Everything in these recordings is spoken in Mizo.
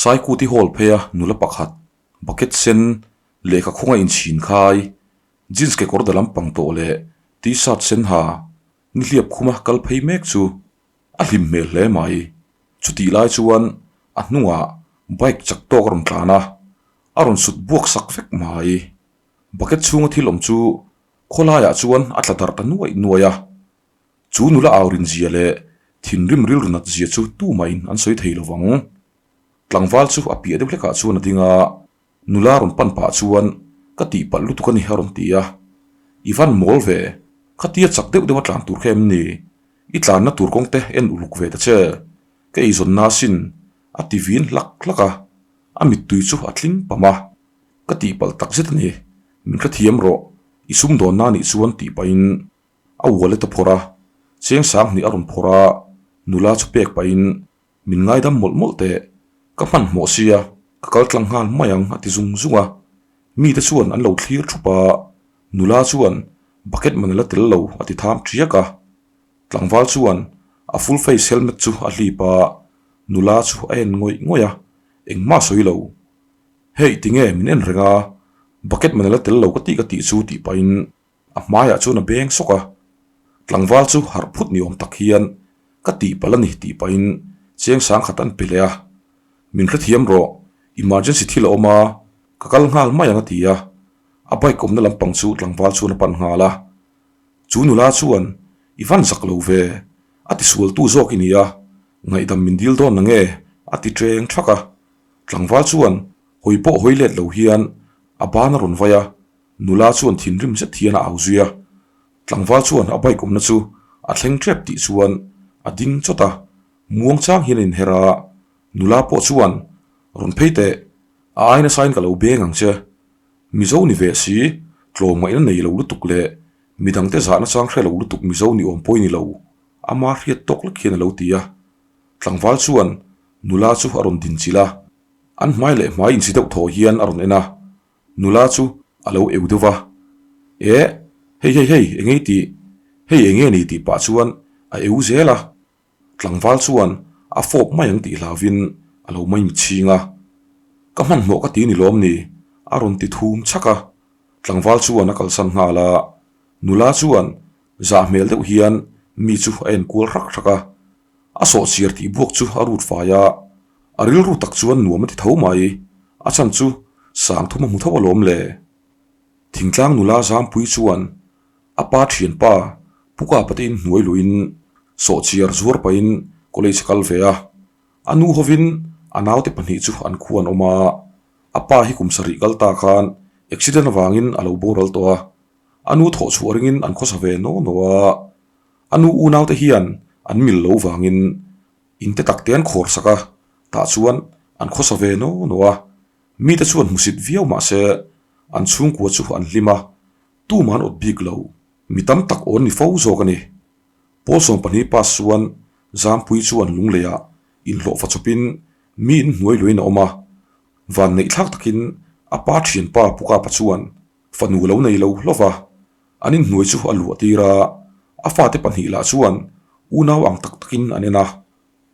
Saikuti hall pheia nula pakhat bucket sen lehkha khawnga inchhin khai jeans kekawr da lampang tawh leh t-shirt sen ha nihliap khuma kal phei mek chu a hlim hmel hle mai. Chutih lai chuan a hnungah bike chak tawk a rawn tlan a, a rawn sut buak sak vek mai. Bucket chhunga thil awm chu khawlaiah chuan a tla darh ta nuaih nuaih a. Chu nula au rin zia leh thinrim rilru nat zia chu tumahin an sawi thei lo vang. Tlangval chu a piah deuh hlekah chuan a ding a, nula rawn pan pah chuan ka tihpalh lutuk a ni a rawn ti a. I van mawl ve, khatia chak deuh deuh a tlan tur kha em ni? I tlanna tur kawng te en uluk ve ta che, ka eizawnna asin a ti vin hlak hlak a, a mittui chu a tling pam a. Ka tihpalh tak zet a ni, min hrethiam rawh, i sumdawnna anih chuan tih pahin A wallet a phawrh a, cheng sang hnih a rawn phawrh a, nula chu pek pahin min ngaidam mawlh mawlh teh, ka hmanhmawh sia, ka kal tlang nghal mai ang a ti zung zung a. Mite chuan an lo thlir thup a, nula chuan bucket man a la tel lo a ti tham tiak a. Tlangval chuan a full face helmet chu a hlip a, nula chu a en ngawih ngawih a, engmah sawi lo. Hei tinge min en reng a, bucket man a la tel lo ka tih ka tih chu tih pahin A hmaiah chuan a beng sawk a, tlangval chu harh phut ni awm tak hian ka tihpalh a ni tih pahin cheng sang khat an pe leh a, Min hrethiam rawh, emergency thil a awm a, ka kal nghal mai ang a ti a, a bike awmna lampang chu tlangval chuan a pan nghal a. Chu nula chuan i van zak lo ve, a tisualtu zawk i ni a, ngaihdam min dil dawn na nge a ti ṭeng ṭhak a, tlangval chuan hawi pawh hawi let lo hian a ban a rawn vai a, Nula chuan thinrim zet hian a au zui a, tlangval chuan a bike awmna chu a thleng tep tih chuan a ding chawt a, muang chang hian a inher a, nula pawh chuan rawn phei teh, a ai nasain ka lo beng ang che. Mizo ni ve si, tlawm ngaihna nei lo lutuk leh midangte zahna chang hre lo lutuk Mizo ni awm pawh i ni lo, ama hriat tawk lek hian a lo ti a. Tlangval chuan nula chu a rawn din chilh a, an hmai leh hmai insi deuh thaw hian a rawn en a. Nula chu a lo eu deuh va, Eh, hei hei hei, eng ei tih? Hei eng nge ni tih pah chuan a eu zel a. Tlangval chuan a fawp mai ang tih hlauvin a lo mai mitchhing a. Ka hmanhmawh ka ti ni lawm ni? a rawn ti thum chhak a. Tlangval chuan a kalsan nghal a. Nula chuan zah hmel deuh hian mi chu a enkual hrak hrak a. A sawhchiar tih buak chu a rut fai a, a rilru tak chuan nuam a ti tho mai, a chhan chu sang thum a hmu tho alawm le. Thingtlang nula Zampui chuan a pa thianpa Puka pate in hnuai luhin sawhchiar zuar pahin college a kal ve a, a nu hovin a naute pahnih chu an khu an awm a, a pa hi kum sarih kal ta khan accident avangin a lo boral tawh a, a nu thawh chhuah ringin an khawsa ve naw naw a. A nu unaute hian an mil lo vangin in te tak te an khawr sak a, tah chuan an khawsa ve naw naw a. Mite chuan hmusit viau mah se an chhungkua chu an hlim a, tumah an awt bik lo. Mi tam tak awn ni fo zawk a ni. Pawl 12 pass chuan Zampui chuan lungleiah inhlawhfa chawpin mi in hnuai luiin a awm a, vanneih thlak takin a pa thianpa Pukapa chuan fanu lo nei lo hlawva An inhnuai chu a luah tir a, a fate pahnih lah chuan unau ang tak takin an en a,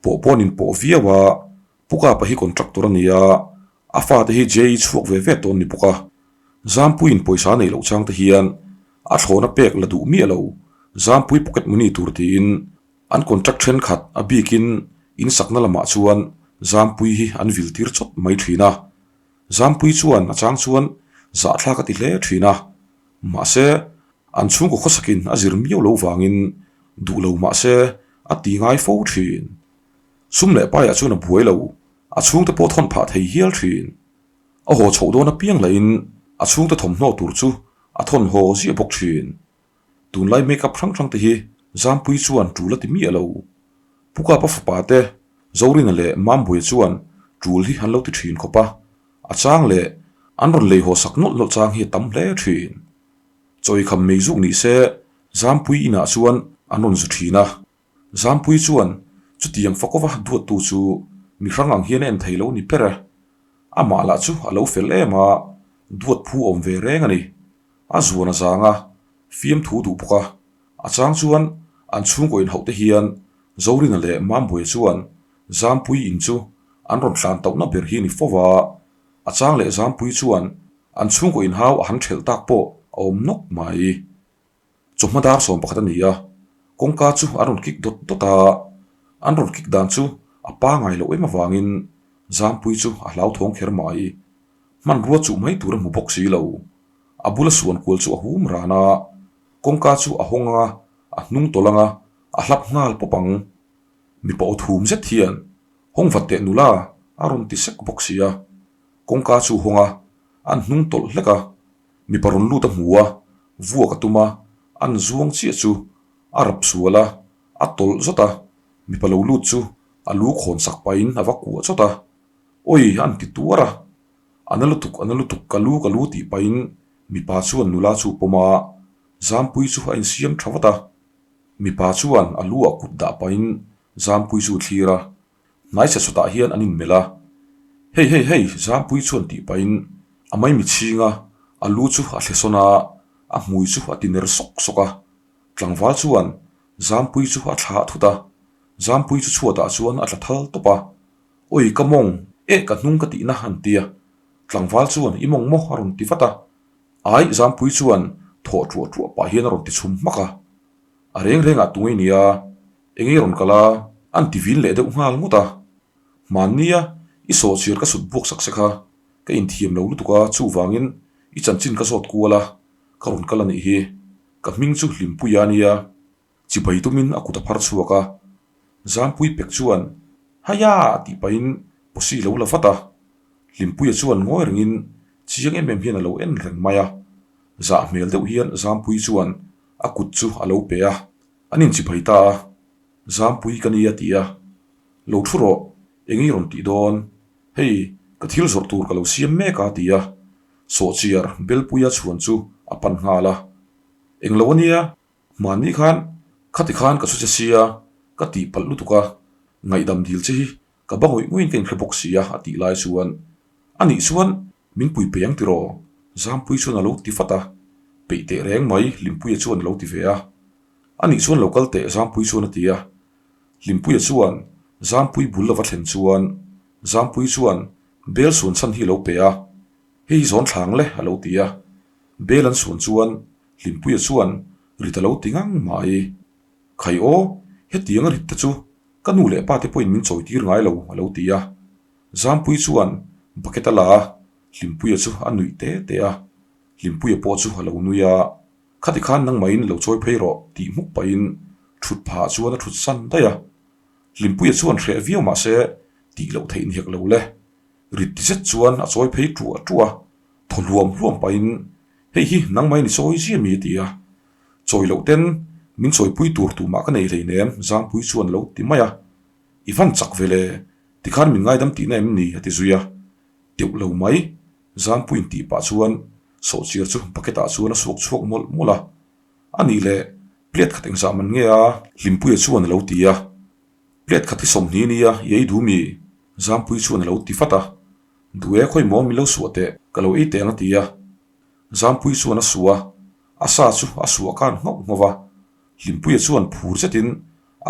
pawh pawh an inpawh viau a, Pu Kapa hi contractor a ni a, a fate hi JE chhuak ve ve tawh an ni bawk a, Zampuiin pawisa nei loh chang te hian a thlawhna pek la duh miah lo, Zampui pocket money tur tiin an contract thenkhat a bikin in sakna lamah chuan Zampui hi an vil tir chawt mai thin a, Zampui chuan a chang chuan zahthlak a ti hle thin a. Mahse, an chhungkaw khawsakin a zir miau lo vangin duh lo mahse a ti ngai fo thin. Sum leh paiah chuan a buai lo, a chhungte pawh thawn phah thei hial thin. A haw chhoh dawn apiang lahin a chhungte thawmhnaw tur chu a thawn haw ziah bawk thin. Tunlai make-up hrang hrang te hi Zampui chuan tul a ti miah lo. Pukapa fapa te Zorina leh Mambuia chuan tul hi an lo ti thin khawp a. A chang leh an rawn lei haw sak nawlh nawlh chang hi a tam hle thin. Chawi kham mei zuk ni se Zampui inah chuan an rawn zu thin a. Zampui chuan chutiang fakawva duattu chu mi hrang ang hian a en thei lo ni ber e. Amah lah chu a lo fel em a, duat phu awm ve reng a ni. A zuan a zang a, fiamthu duh bawk a. A chang chuan an chhungkaw inhauh te hian Zorina leh Mambuia chuan Zampui in chu An rawn tlan tauhna ber hi a ni fo va, a chang leh Zampuii chuan an chhungkaw inhau a han thelh tak pawh a awm nawk mai. Chawhma dar 11 a ni a, kawngka chu an rawn kik dawt dawt a, an rawn kik dan chu a pangai loh em avangin Zampuii chu a hlauthawng kher mai. Hmanrua chuh mai tur a hmu bawk si lo. A bula suan kual chu a hum ran a, kawngka chu a hawng ang a, a hnung tawlh ang a, a hlap nghal pawp ang. Mipa aw thum zet hian, Hawng vat teh nula, a rawn ti sek bawk si a. Kawngka chu hawng a, an hnung tawlh hlek a. Mipa rawn lut a hmu a, vuak a tum a, an zuang chiah chu a rap sual a, a tawlh zawt a, mipa lo lut chu a lu khawn sak pahin a va kuah chawt a. Awi, an ti tuar a. A na lutuk, a na lutuk, ka lu, ka lu tih pahin mipa chuan nula chu pawm a, Zampuii chu a insiam tha vat a. Mipa chuan a lu ah kut dah pahin Zampuii chu thlir a, hnaisa chawtah hian an inmelh a. Hei hei hei, Zampuii chuan tih pahin a maimi chhing a, a lu chu a thle sawn a, a hmui chu a ti ner sawk sawk a. Tlangval chuan Zampuii chu a thlah thut a, Zampuii chu chhuatah chuan a tla thal tawp a. Awi ka mawng, eh ka hnung ka tihna an ti a. Tlangval chuan i mawng maw a rawn ti vat a. Ai, Zampuii chuan thawh ṭuah ṭuah pah hian a rawn ti chhum hmak a. A reng rengah tungei nia, engei rawn kal a, an ti vin leh deuh nghal ngawt a. Hmannia i sawhchiar ka sut buak sak se kha, ka inthiam lo lutuk a, chuvangin i chanchin ka zawt kual a, ka rawn kal a nih hi. Ka hming chu Hlimpuia a nia. Chibai tumin a kut a phar chhuak a, Zampuii pek chuan, Haiya! tih pahin pawsi lo la vat a. Hlimpuia chuan ngawi rengin chiang em em hian a lo en reng mai a. Zah hmel deuh hian Zampuii chuan a kut chu a lo pe a, an inchibai ta a. Zampuii ka nia ti a, Lo thu rawh, eng i rawn tih dawn? Hei, ka thil zawrh tur ka lo siam mek a ti a. Sawhchiar Belpuia chhuan chu a pan nghal a. Eng lo a nia, Hmanni khan khati khan ka su che sia, ka tih palh lutuk a, ngaihdam dil che hi ka ba ngawih ngawih in ka inhre bawk sia a tih lai chuan a nih chuan min pui peih ang tiraw? Zampuii chuan a lo ti fat a, peih teh reng mai Hlimpuia chuan a lo ti ve a. A nih chuan lo kal teh Zampuii chuan a ti a. Hlimpuia chuan Zampuii bul lova thlen chuan Zampuii chuan bel suan chhan hi a lo pe a, hei hi zawn thlang le a lo ti a. Bel an suan chuan Hlimpuia chuan rit a lo ti ngang mai. Khai aw, hetiang a rit te chu ka nu leh pa te pawhin min chawi tir ngai lo a lo ti a. Zampuii chuan bucket a la a, Hlimpuia chu a nuih te te a. Hlimpuia pawh chu a lo nui a, Khati khan nangmahin lo chawi phei rawh tih hmuk pahin thut phah chuan a thut san daih a. Hlimpuia chuan hreh viau mah se tih loh theih ni hek lo le. Rit ti zet chuan a chawi phei ṭuah ṭuah a, thaw hluam hluam pahin, Hei hi nangmahin i chawi zia mi a ti a. Chawi loh ten min chawipui tur tumah ka nei hleinem Zangpui chuan a lo ti mai a. I van chak ve le, tikhan min ngaidam tihna em ni a ti zui a. Teuh lo mai, Zangpuiin tih pah chuan sawhchiar chu bucket ah chuan a suak chhuak mawlh mawlh a. A nih leh, plate khat engzah man nge a? Hlimpuia chuan a lo ti a. Plate khat hi 20 nia i ei duh mi? Zampuii chuan a lo ti vat a. Duh e khawi maw min lo suah teh, ka lo ei teh ang a ti a. Zampuii chuan a suah a, a sa chu a suah khan nghauh nghauh va. Hlimpuia chuan phur zetin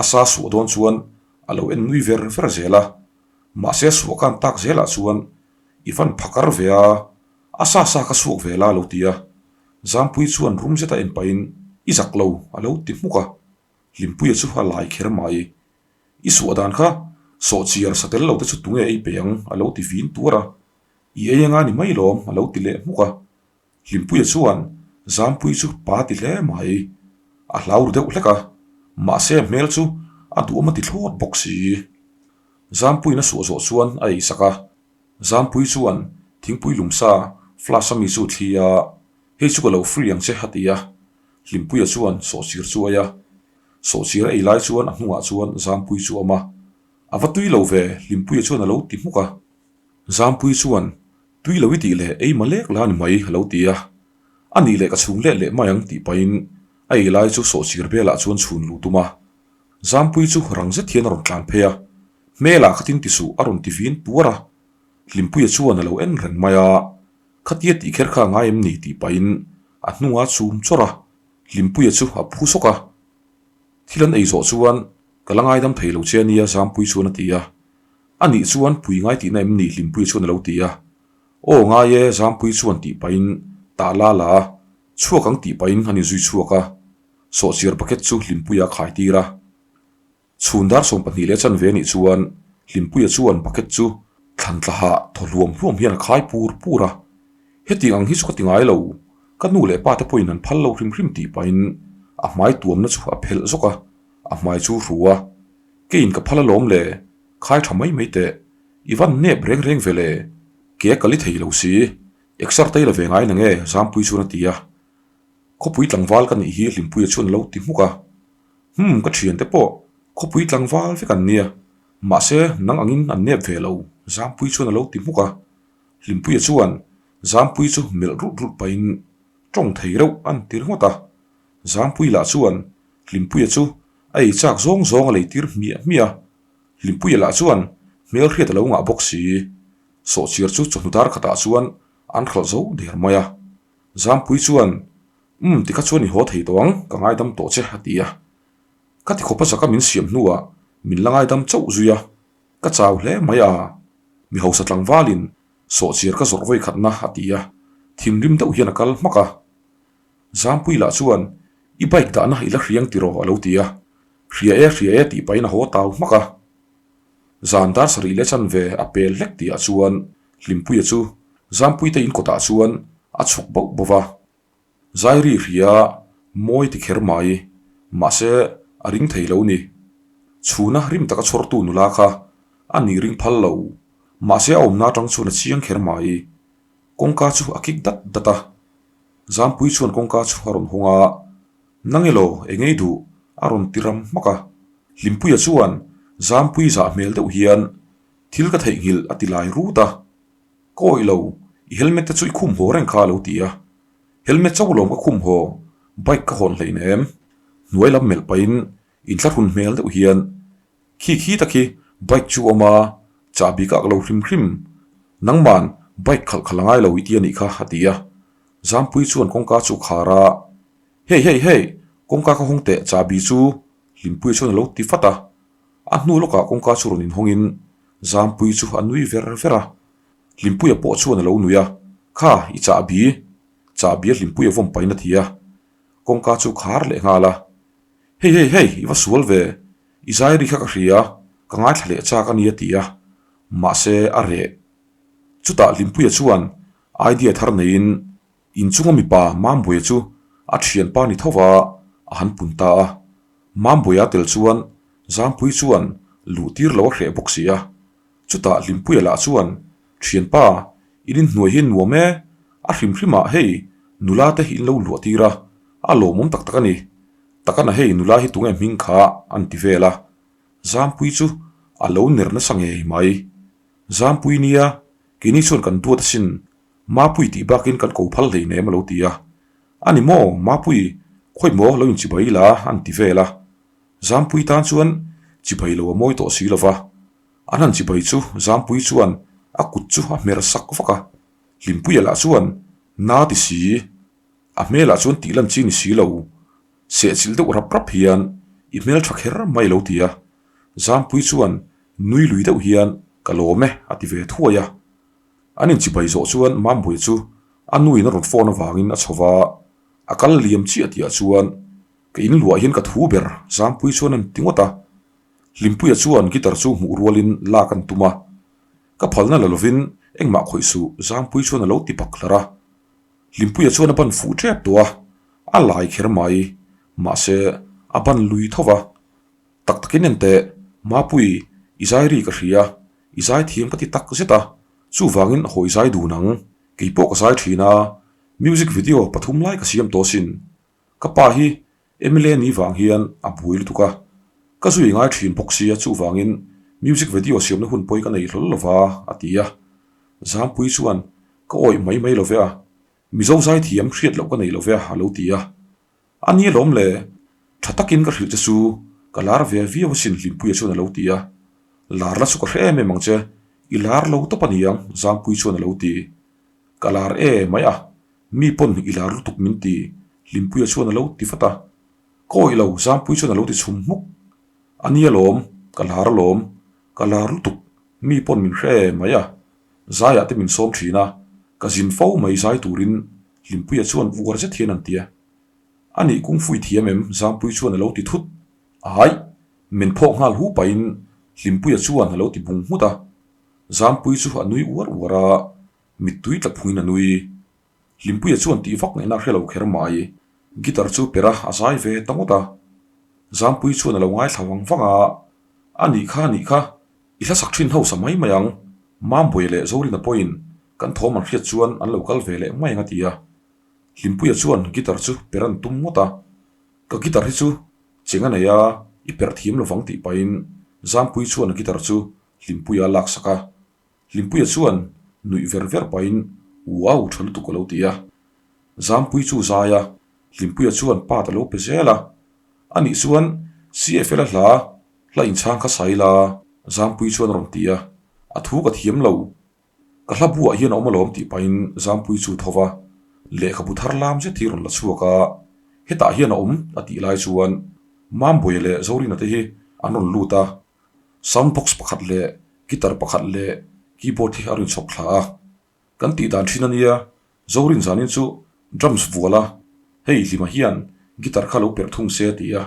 a sa suah dawn chuan a lo en nui ver ver zel a. Mahse a suah khan tak zelah chuan i van phakar ve a, a sa sa ka suak ve la a lo ti a. Zampuii chuan rum zeta en pahin i zak lo a lo ti hmuk a. Hlimpuia chu a lai kher mai. I suah dan kha sawhchiar sa tel lo te chu tunge ei pe ang a lo ti vin tuar a. I ei anga ni mai lawm a lo ti leh hmuk a. Hlimpuia chuan Zampuii chu pa ti hle mai. A hlau ru deuh hlek a, mahse a hmel chu a duhawm a ti thlawt bawk si. Zampuiin a suah zawh chuan a eisak a. Zampuii chuan thingpui lumsa flask a mi chu thli a, Hei chu ka lo free ang che a ti a. Hlimpuia chuan sawhchir chu a ei a. Sawhchir a ei lai chuan a hnungah chuan Zampuii chu a awm a. A va tui lo ve, Hlimpuia chuan a lo ti hmuk a. Zampuii chuan, Tui lo i tih leh ei ma lek la ni mai a lo ti a. A nih leh ka chhung let leh mai ang tih pahin a ei lai chu sawhchir belah chuan chhun luh tum a. Zampuii chu rang zet hian a rawn tlan phei a. Hmelah khatin ti suh a rawn ti vin tuar a. Hlimpuia chuan a lo en reng mai a. Khatia tih kher kha a ngai em ni tih pahin a hnunga chum chawrh a, Hlimpuia chu a phu sawk a. Thil an ei zawh chuan ka la ngaidam thei lo che a nia Zampuii chuan a ti a. A nih chuan pui ngai tihna em ni Hlimpuia chuan a lo ti a. Aw ngai e Zampuii chuan tih pahin tah la la a, chhuak ang tih pahin an inzui chhuak a. Sawhchiar bucket chu Hlimpuia a khai tir a. Chhun dar 12 leh chanve anih chuan Hlimpuia chuan bucket chu thlan tlaha thaw hluam hluam hian a khai pur pur a. Hetiang ang hi chu ka ti ngai lo, ka nu leh pa te pawhin an phal lo hrim hrim tih pahin a hmai tuamna chu a phelh zawk a, a hmai chu hru a. Keiin ka phal alawm le, khai tha mai mai teh, i van nep reng reng ve le, ke a kal i thei lo si, exer te i la ve ngai na nge Zampuii chuan a ti a. Khawpui tlangval ka nih hi Hlimpuia chuan a lo ti hmuk a. Hum, ka thiante pawh khawpui tlangval vek an nia, mahse nang angin an nep ve lo, Zampuii chuan a lo ti hmuk a. Hlimpuia chuan Zampuii chu melh rulh rulh pahin tawng thei reuh a ni ti ringawt a. Zampuii lah chuan Hlimpuia chu a ei chak zawng zawng a lei tir hmiah hmiah a. Hlimpuia lah chuan hmelhriat a lo ngah bawk si. Sawhchiar chu chawhnu dar khatah chuan an hralh zo der mai a. Zampuii chuan Umm tikha chuan i haw thei tawh ang, ka ngaidam tawh che a ti a. Ka ti khawpa zaka min siam hnuah min la ngaidam chauh zui a, ka chau hle mai a. Mi hausa tlangvalin sawhchiar ka zawrh vawi khatna a ti a, thinrim deuh hian a kal hmak a. Zampuii lah chuan I bike dahna i la hriang tiraw a lo ti a, hria e hria e tih pahin a haw tau hmak a. Zan dar sarih leh chanve a pel hlek tihah chuan Hlimpuia chu Zampuite in kawtah chuan a chhuk bauh bauh va. Zairi hria mawi ti kher mai, mahse a ring thei lo ni. Chhuna rim taka chhawrtu nula kha a nih ring phal lo, mahse a awmna atang chuan a chiang kher mai. Kawngka chu a kik dat dat a, Zampui chuan kawngka chu a rawn hawng a, Nang elaw, eng ei duh? a rawn ti ram hmak a. Hlimpuia chuan Zampui zah hmel deuh hian thil ka theihnghilh a ti lai rut a. Ka awih lo, i helmet te chu i khum haw reng kha a lo ti a. Helmet chauh lawm ka khum haw, bike ka hawn hlein em? Hnuai lam melh pahin inthlahrun hmel deuh hian, Khi khi tak hi bike chu awm a, chahbi ka ak lo hrim hrim. Nangman bike khalh khalh a ngai lo i ti a nih kha a ti a. Zampui chuan kawngka chu a khar a, Hey hey hey, kawngka ka hawng teh chahbi chu Hlimpuia chuan a lo ti fat a. A hnu lawkah kawngka chu rawn inhawngin Zampui chu a nui ver ver a. Hlimpuia pawh chuan a lo nui a, Kha, i chahbi. Chahbi a Hlimpuia vawm pahin a ti a. Kawngka chu khar leh nghal a. Hei hei hei, i va sual ve. I zai ri kha ka hria, ka ngaithla leh chak a ni a ti a. Mahse, a reh. Chutah Hlimpuia chuan idea thar neiin Inchunga mipa Mambuia chu a thianpa ni tho va a han pun ta a. Mambuia tel chuan Zampui chuan luh tir lo a hreh bawk si a. Chutah Hlimpuia lah chuan, Thianpa, in inhnuai hi nuam e, a hrim hrimah hei nula te in lo luah tir a, a lawmawm tak tak a ni. Takana hei nula hi tunge hming kha an ti vel a. Zampui chu a lo ner nasa ngei mai. Zampui nia, keini chuan kan duat asin, Mapui tih bakin kan ko phal hleinem a lo ti a. A ni maw, Mapui, khawi maw lo inchibai la an ti vel a. Zampui tan chuan chibai lo a mawi tawh si lo va. An han chibai chu Zampui chuan a kut chu a hmer sak vak a. Hlimpuia lah chuan na ti si. A hmelah chuan tih lan chi ni si lo. Sehchilh deuh rap rap hian i hmel tha kher mai lo ti a. Zampui chuan nui lui deuh hian ka lawm e a ti ve thuai a. An inchibai zawh chuan Mambuia chu a nuin a rawn phone avangin a chho va, a kal liam chiah tihah chuan ka in luah hian ka thu ber Zampui chuan an ti ngawt a. Hlimpuia chuan guitar chu hmuh rualin lak an tum a, ka phalna la lovin engmah khawih suh Zampui chuan a lo ti pak hlar a. Hlimpuia chuan a ban fuh tep tawh a, a lai kher mai, mahse a ban lui tho va. Tak takin en teh, Mapui, i zai ri ka hria, i zai thiam ka ti tak zet a, chuvangin hawi zai dun ang, kei pawh ka zai thin a, music video pathum lai ka siam tawh asin. Ka pa hi mla ni vang hian a buai lutuk a, ka zui ngai thin bawk sia chuvangin music video siamna hun pawi ka nei hlawl lo va, a ti a. Zampui chuan, Ka awih mai mai lo ve a, Mizo zai thiam hriat loh ka nei lo ve a, a lo ti a. A ni alawm le, tha takin ka hrilh che chu, ka lar ve viau asin Hlimpuia chuan a lo ti a. Lar la chu ka hre em em ang che, i lar lo tawp a ni ang Zampui chuan a lo ti. Ka lar e mai a, mi pawn i lar lutuk min ti Hlimpuia chuan a lo ti vat a. Ka awih lo Zampui chuan a lo ti chhum hmuk. A ni alawm, ka lar alawm, ka lar lutuk. Mi pawn min hre mai a, zaiah te min sawm thin a, ka zin fo mai zai turin Hlimpuia chuan uar zet hian an ti a. A nih kungfu i thiam em? Zangpui chuan a lo ti thut. Aih! Min phawk nghal hu pahin Hlimpuia chuan a lo ti bung nghut a. Zangpui chu a nui uar uar a, mittui tla phungin a nui. Hlimpuia chuan tih vak ngaihna a hre lo kher mai. Guitar chu perh a, a zai ve ta ngawt a. Zangpui chuan a lo ngaithla vang vang a, A nih kha, a nih kha, i hlasak thin hausa mai mai ang, Mambuai leh Zorina pawhin kan thawm an hriat chuan an lo kal ve leh mai ang a ti a. Hlimpuia chuan guitar chu perh an tum ngawt a, Ka guitar hi chu cheng a nei a, i perh thiam lovang tih pahin Zangpui chuan a guitar chu Hlimpuia a laksak a. Hlimpuia chuan nuih ver ver pahin Wow tha lutuk a lo ti a. Zangpui chu zai a, Hlimpuia chuan part a lo pe zel a. Anih chuan CFL a hla hla inchhang kha sai la Zangpui chuan a rawn ti a, a thu ka thiam lo. Ka hla buah hian a awm alawm tih pahin Zangpui chu tho va, lehkhabu thar lam zet hi rawn la chhuak a, hetah hian a awm a tih lai chuan Mambuai leh Zorina te hi an rawn lut a, sound box pakhat leh guitar pakhat leh keyboard hi a rawn chhawp thla a. Kan tih dan thin a nia, Zorin zanin chu drums vual a, hei Hlima hian guitar kha lo perh thung se a ti a,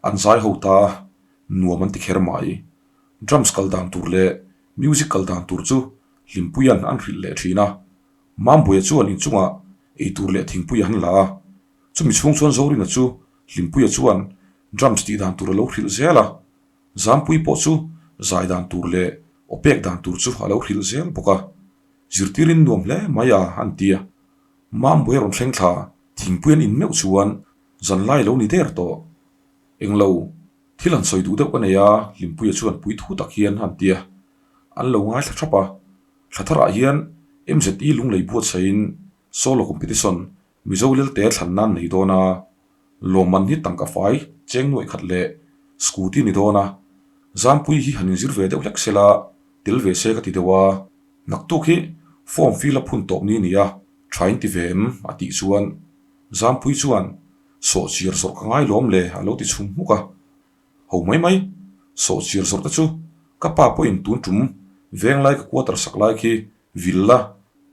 an zai ho ta a, nuam an ti kher mai. Drums kal dan tur leh Music kal dan tur chu Hlimpuia'n an hrilh leh thin a, Mambuia chuan inchungah eitur leh thingpui a han la a, chumi chhung chuan Zorina chu Hlimpuia chuan drums tih dan tur a lo hrilh zel a, Zampui pawh chu zai dan tur leh aw pek dan tur chu a lo hrilh zel bawk a, zirtirin nuam hle mai a an ti a. Mambuia rawn thleng thla thingpui an in meuh chuan zanlai lo ni der tawh. Englo. Thil han sawi duh deuh ka nei a, Hlimpuia chuan pui thu tak hian han ti a, an lo ngaithla thap a. Thla tharah hian MZE lunglei buatsaihin solo competition Mizo Lelte thlan nan nei dawn a, lawmman hi tangka fai cheng nuaih khat leh scooty ni dawn a, Zampui hi han inzir ve deuh hlek se la, tel ve se ka ti deuh a. Naktuk hi form fill up hun tawp ni a ni a, tha in ti ve em? a tih chuan Zampui chuan Sawhchiar zawrh ka ngai lawm le a lo ti chhum hmuk a. Ho mai mai, sawhchiar zawrh te chu ka pa pawhin tun tum venglai ka quarter sak lai khi vil la,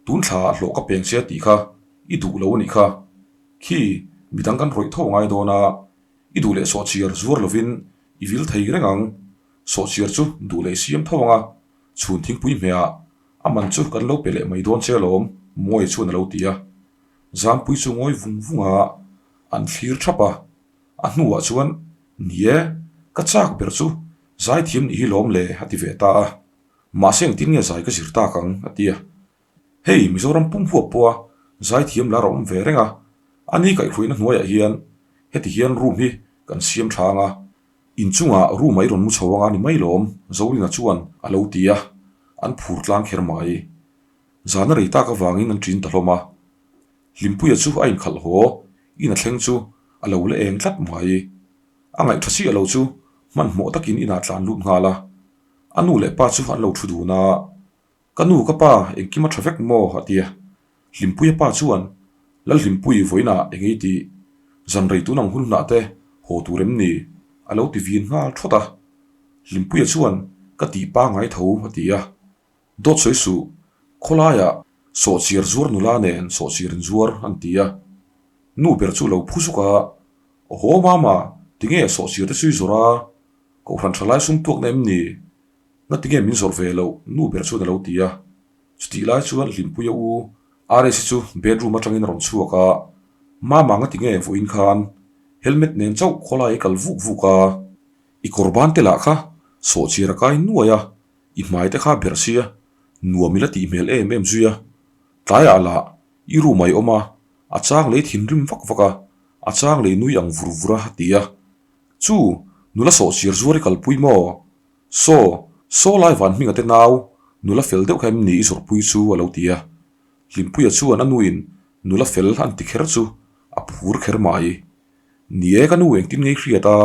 tun thla ah hlawh ka peng che tih kha i duh lo a nih kha. Khi midang kan rawih tho ngai dawn a, i duh leh sawhchiar zuar lovin i vil thei reng ang. Sawhchiar chu duh leh i siam tho ang a, chhun thingpui hmehah a man chu kan lo pe leh mai dawn che alawm, Mawia chuan a lo ti a. Zampui chu ngawi vung vung a, an thlir thap a. A hnuah chuan, Ni e, ka chak ber chu zaithiam nih hi lawm le, a ti ve ta a. Mahse engtin nge zai ka zir tak ang? a ti a. Hei, Mizoram pum huap pawha zaithiam lar a awm ve reng a, a ni kaihhruaina hnuaiah hian heti hian room hi kan siam tha ang a, inchungah room ah i rawn mu chho anga ni mai lawm, Zorina chuan a lo ti a, an phur tlang kher mai. Zana rei tak avangin an ṭin ta hlawm a. Hlimpuia chu a inkhalh haw, in a thleng chu a lo la eng tlat mai. A ngaihṭha chiah lo chu hmanhmawh takin inah tlan lut nghal a. A nu leh pa chu an lo ṭhu dun a, Ka nu ka pa engkim a ṭha vek maw? a ti a. Hlimpuia pa chuan, Lalhlimpui vawiinah eng ei tih? Zan rei tun ang hun hunah te haw tur em ni? a lo ti vin nghal ṭhawt a. Hlimpuia chuan, Ka tih pangngai tho a ti a. Dawt sawi suh, khawlaiah sawhchiar zuar nula nen sawhchiar in zuar an ti a. Nu ber chu lo phu zuk a, Awhaw mama, tinge sawhchiar te chu i zawrh a? Kohhran tha lai sum tuakna em ni? Na tinge min zawrh ve loh? Nu ber chuan a lo ti a. Chutih lai chuan Hlimpuia u RS chu bedroom atangin a rawn chhuak a, Mama nga tinge vawiin khan helmet nen chauh khawlai i kal vuk vuk a, i kawr ban te lah kha sawhchiar a kai nuai a, I hmai te kha berh sia, nuam i la tih hmel em em zui a. Tlaiah lah i room ah i awm a, a chang lei thinrim vak vak a, a chang lei nui ang vur vur a a ti a. Chu, nula sawhchiar zuar i kalpui maw? Saw, saw lai van hminga te nau, nula fel deuh kha em ni i zawrhpui chu a lo ti a. Hlimpuia chuan a nuin nula fel an ti kher chu a phur kher mai. Ni e ka nu engtin ngei hriat a,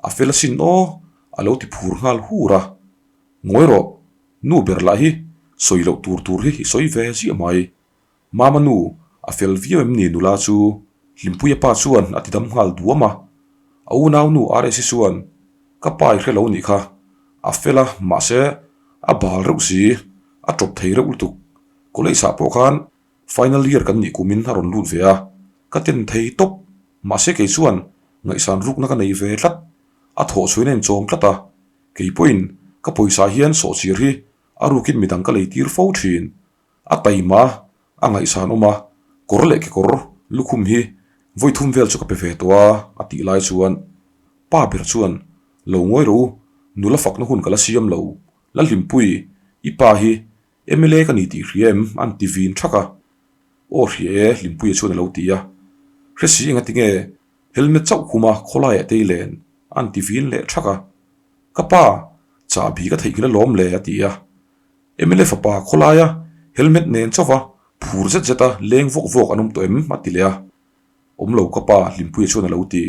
a fel asin aw a lo ti phur nghal hur a. Ngawi rawh, nu ber lah hi sawi loh tur tur hi i sawi ve ziah mai. Mama nu, a fel viau em ni nula chu? Hlimpuia pa chuan a ti dam nghal duam a. A unau nu RSi chuan, Ka pa i hre lo nih kha, a fel a, mahse. A bal reuh si, a tawp thei reuh lutuk. College ah pawh khan final year kan nih kumin a rawn lut ve a, ka ten thei tawp. Mahse kei chuan ngaihsan rukna ka nei ve tlat, a thawh chhuin a inchawm tlat a, kei pawhin ka pawisa hian sawhchir hi a rukin midang ka lei tir fo thin. A taima a ngaihsan awm a, kawr leh kekawr lukhum hi vawi thum vel chu ka pe ve tawh a, a tih lai chuan pa ber chuan lo ngawi rawh u, nula fakna hun ka la siam lo, Lalhlimpui, i pa hi mla ka ni tih hria em? an ti vin thak a. Aw hria e, Hlimpuia chuan a lo ti a. Hre si engati nge helmet chauh khuma khawlaiah tei len an ti vin leh thak a. Ka pa, chahbi ka theihnghilh alawm le a ti a. Mla fapa khawlaia helmet nen chauva phur zet zeta leng vawk vawk an awm tawh em? a ti leh a. Awm lo ka pa Hlimpuia chuan a lo ti.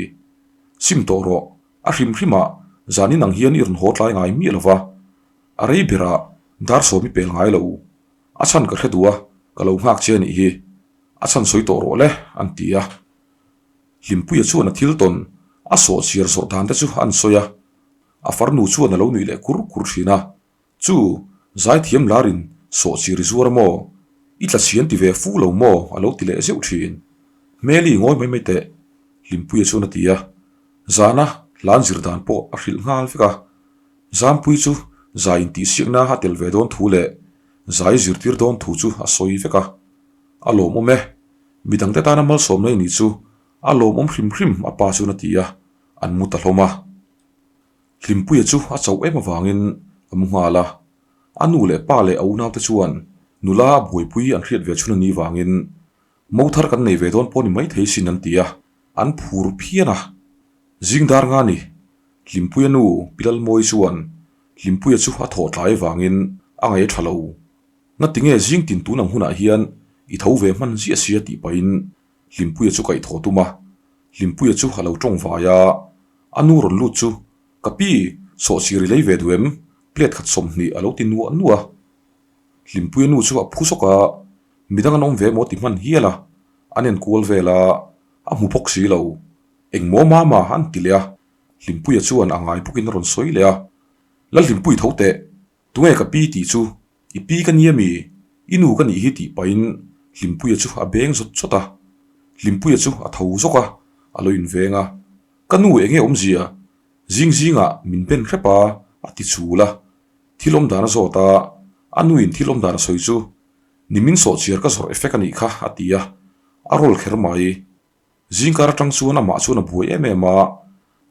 Sim tawh rawh, a hrim hrimah zanin ang hian i rawn haw tlai ngai miah lova, a rei berah dar sawm i pel ngai lo. A chhan ka hre duh a, ka lo nghak che a nih hi. A chhan sawi tawh rawh le, an ti a. Hlimpuia chuan a thil tawn a sawhchhiar zawrh dan te chu an sawi a. A farnu chuan a lo nuih leh kur kur thin a. Chu, zaithiam larin sawhchir i zuar a maw? I tla chhian ti ve fu lo maw? a lo ti leh zeuh thin. Hmeli ngawi mai mai teh, Hlimpuia chuan a ti a. Zana hlan zir dan pawh a hrilh nghal vek a. Zampui chu zai intihsiakna a tel ve dawn thu leh zai zirtir dawn thu chu a sawi vek a. A lawmawm e. Midangte tana malsawmna i nih chu a lawmawm hrim hrim a pa chuan a ti a, an mu ta hlawm a. Hlimpuia chu a chauh em avangin a mu nghal a, a nu leh pa leh a unaute chuan nula a buaipui an hriat ve chhun a nih vangin mo thar kan nei ve dawn pawh ni maithei sin an ti a, an phur phian a. Zing dar nga ni, Hlimpuia nu Pi Lalmawi chuan Hlimpuia chu a thawh tlai vangin a ngaih a tha lo. Ngatinge zing tin tun ang hunah hian i tho ve hman ziah sia tih pahin Hlimpuia chu kaihthawh tum a, Hlimpuia chu a lo tawng vai a, a nu rawn lut chu, Ka pi, sawhchir i lei ve duh em? Plate khat 20 a lo ti nuah nuah a. Hlimpuia nu chu a phu sawk a, midang an awm ve maw ti hman hial a, an en kual vel a, a hmu bawk si lo. Engmaw mama an ti leh a, Hlimpuia chuan a ngai bawkin a rawn sawi leh a, Lalhlimpui tho teh, Tunge ka pi tih chu i pi ka nia mi? I nu ka nih hi tih pahin Hlimpuia chu a beng zawt zawt a. Hlimpuia chu a tho zawk a, a lo inveng a. Ka nu enge awmzia? Zing zingah min ben hrep a, a ti chul a. Thil awm dan a zawt a, a nuin thil awm dan a sawi chu ni min sawhchiar ka zawrh effect a nih kha a ti a, a rawl kher mai. Zingkar atang chuan amah chuan a buai em em a,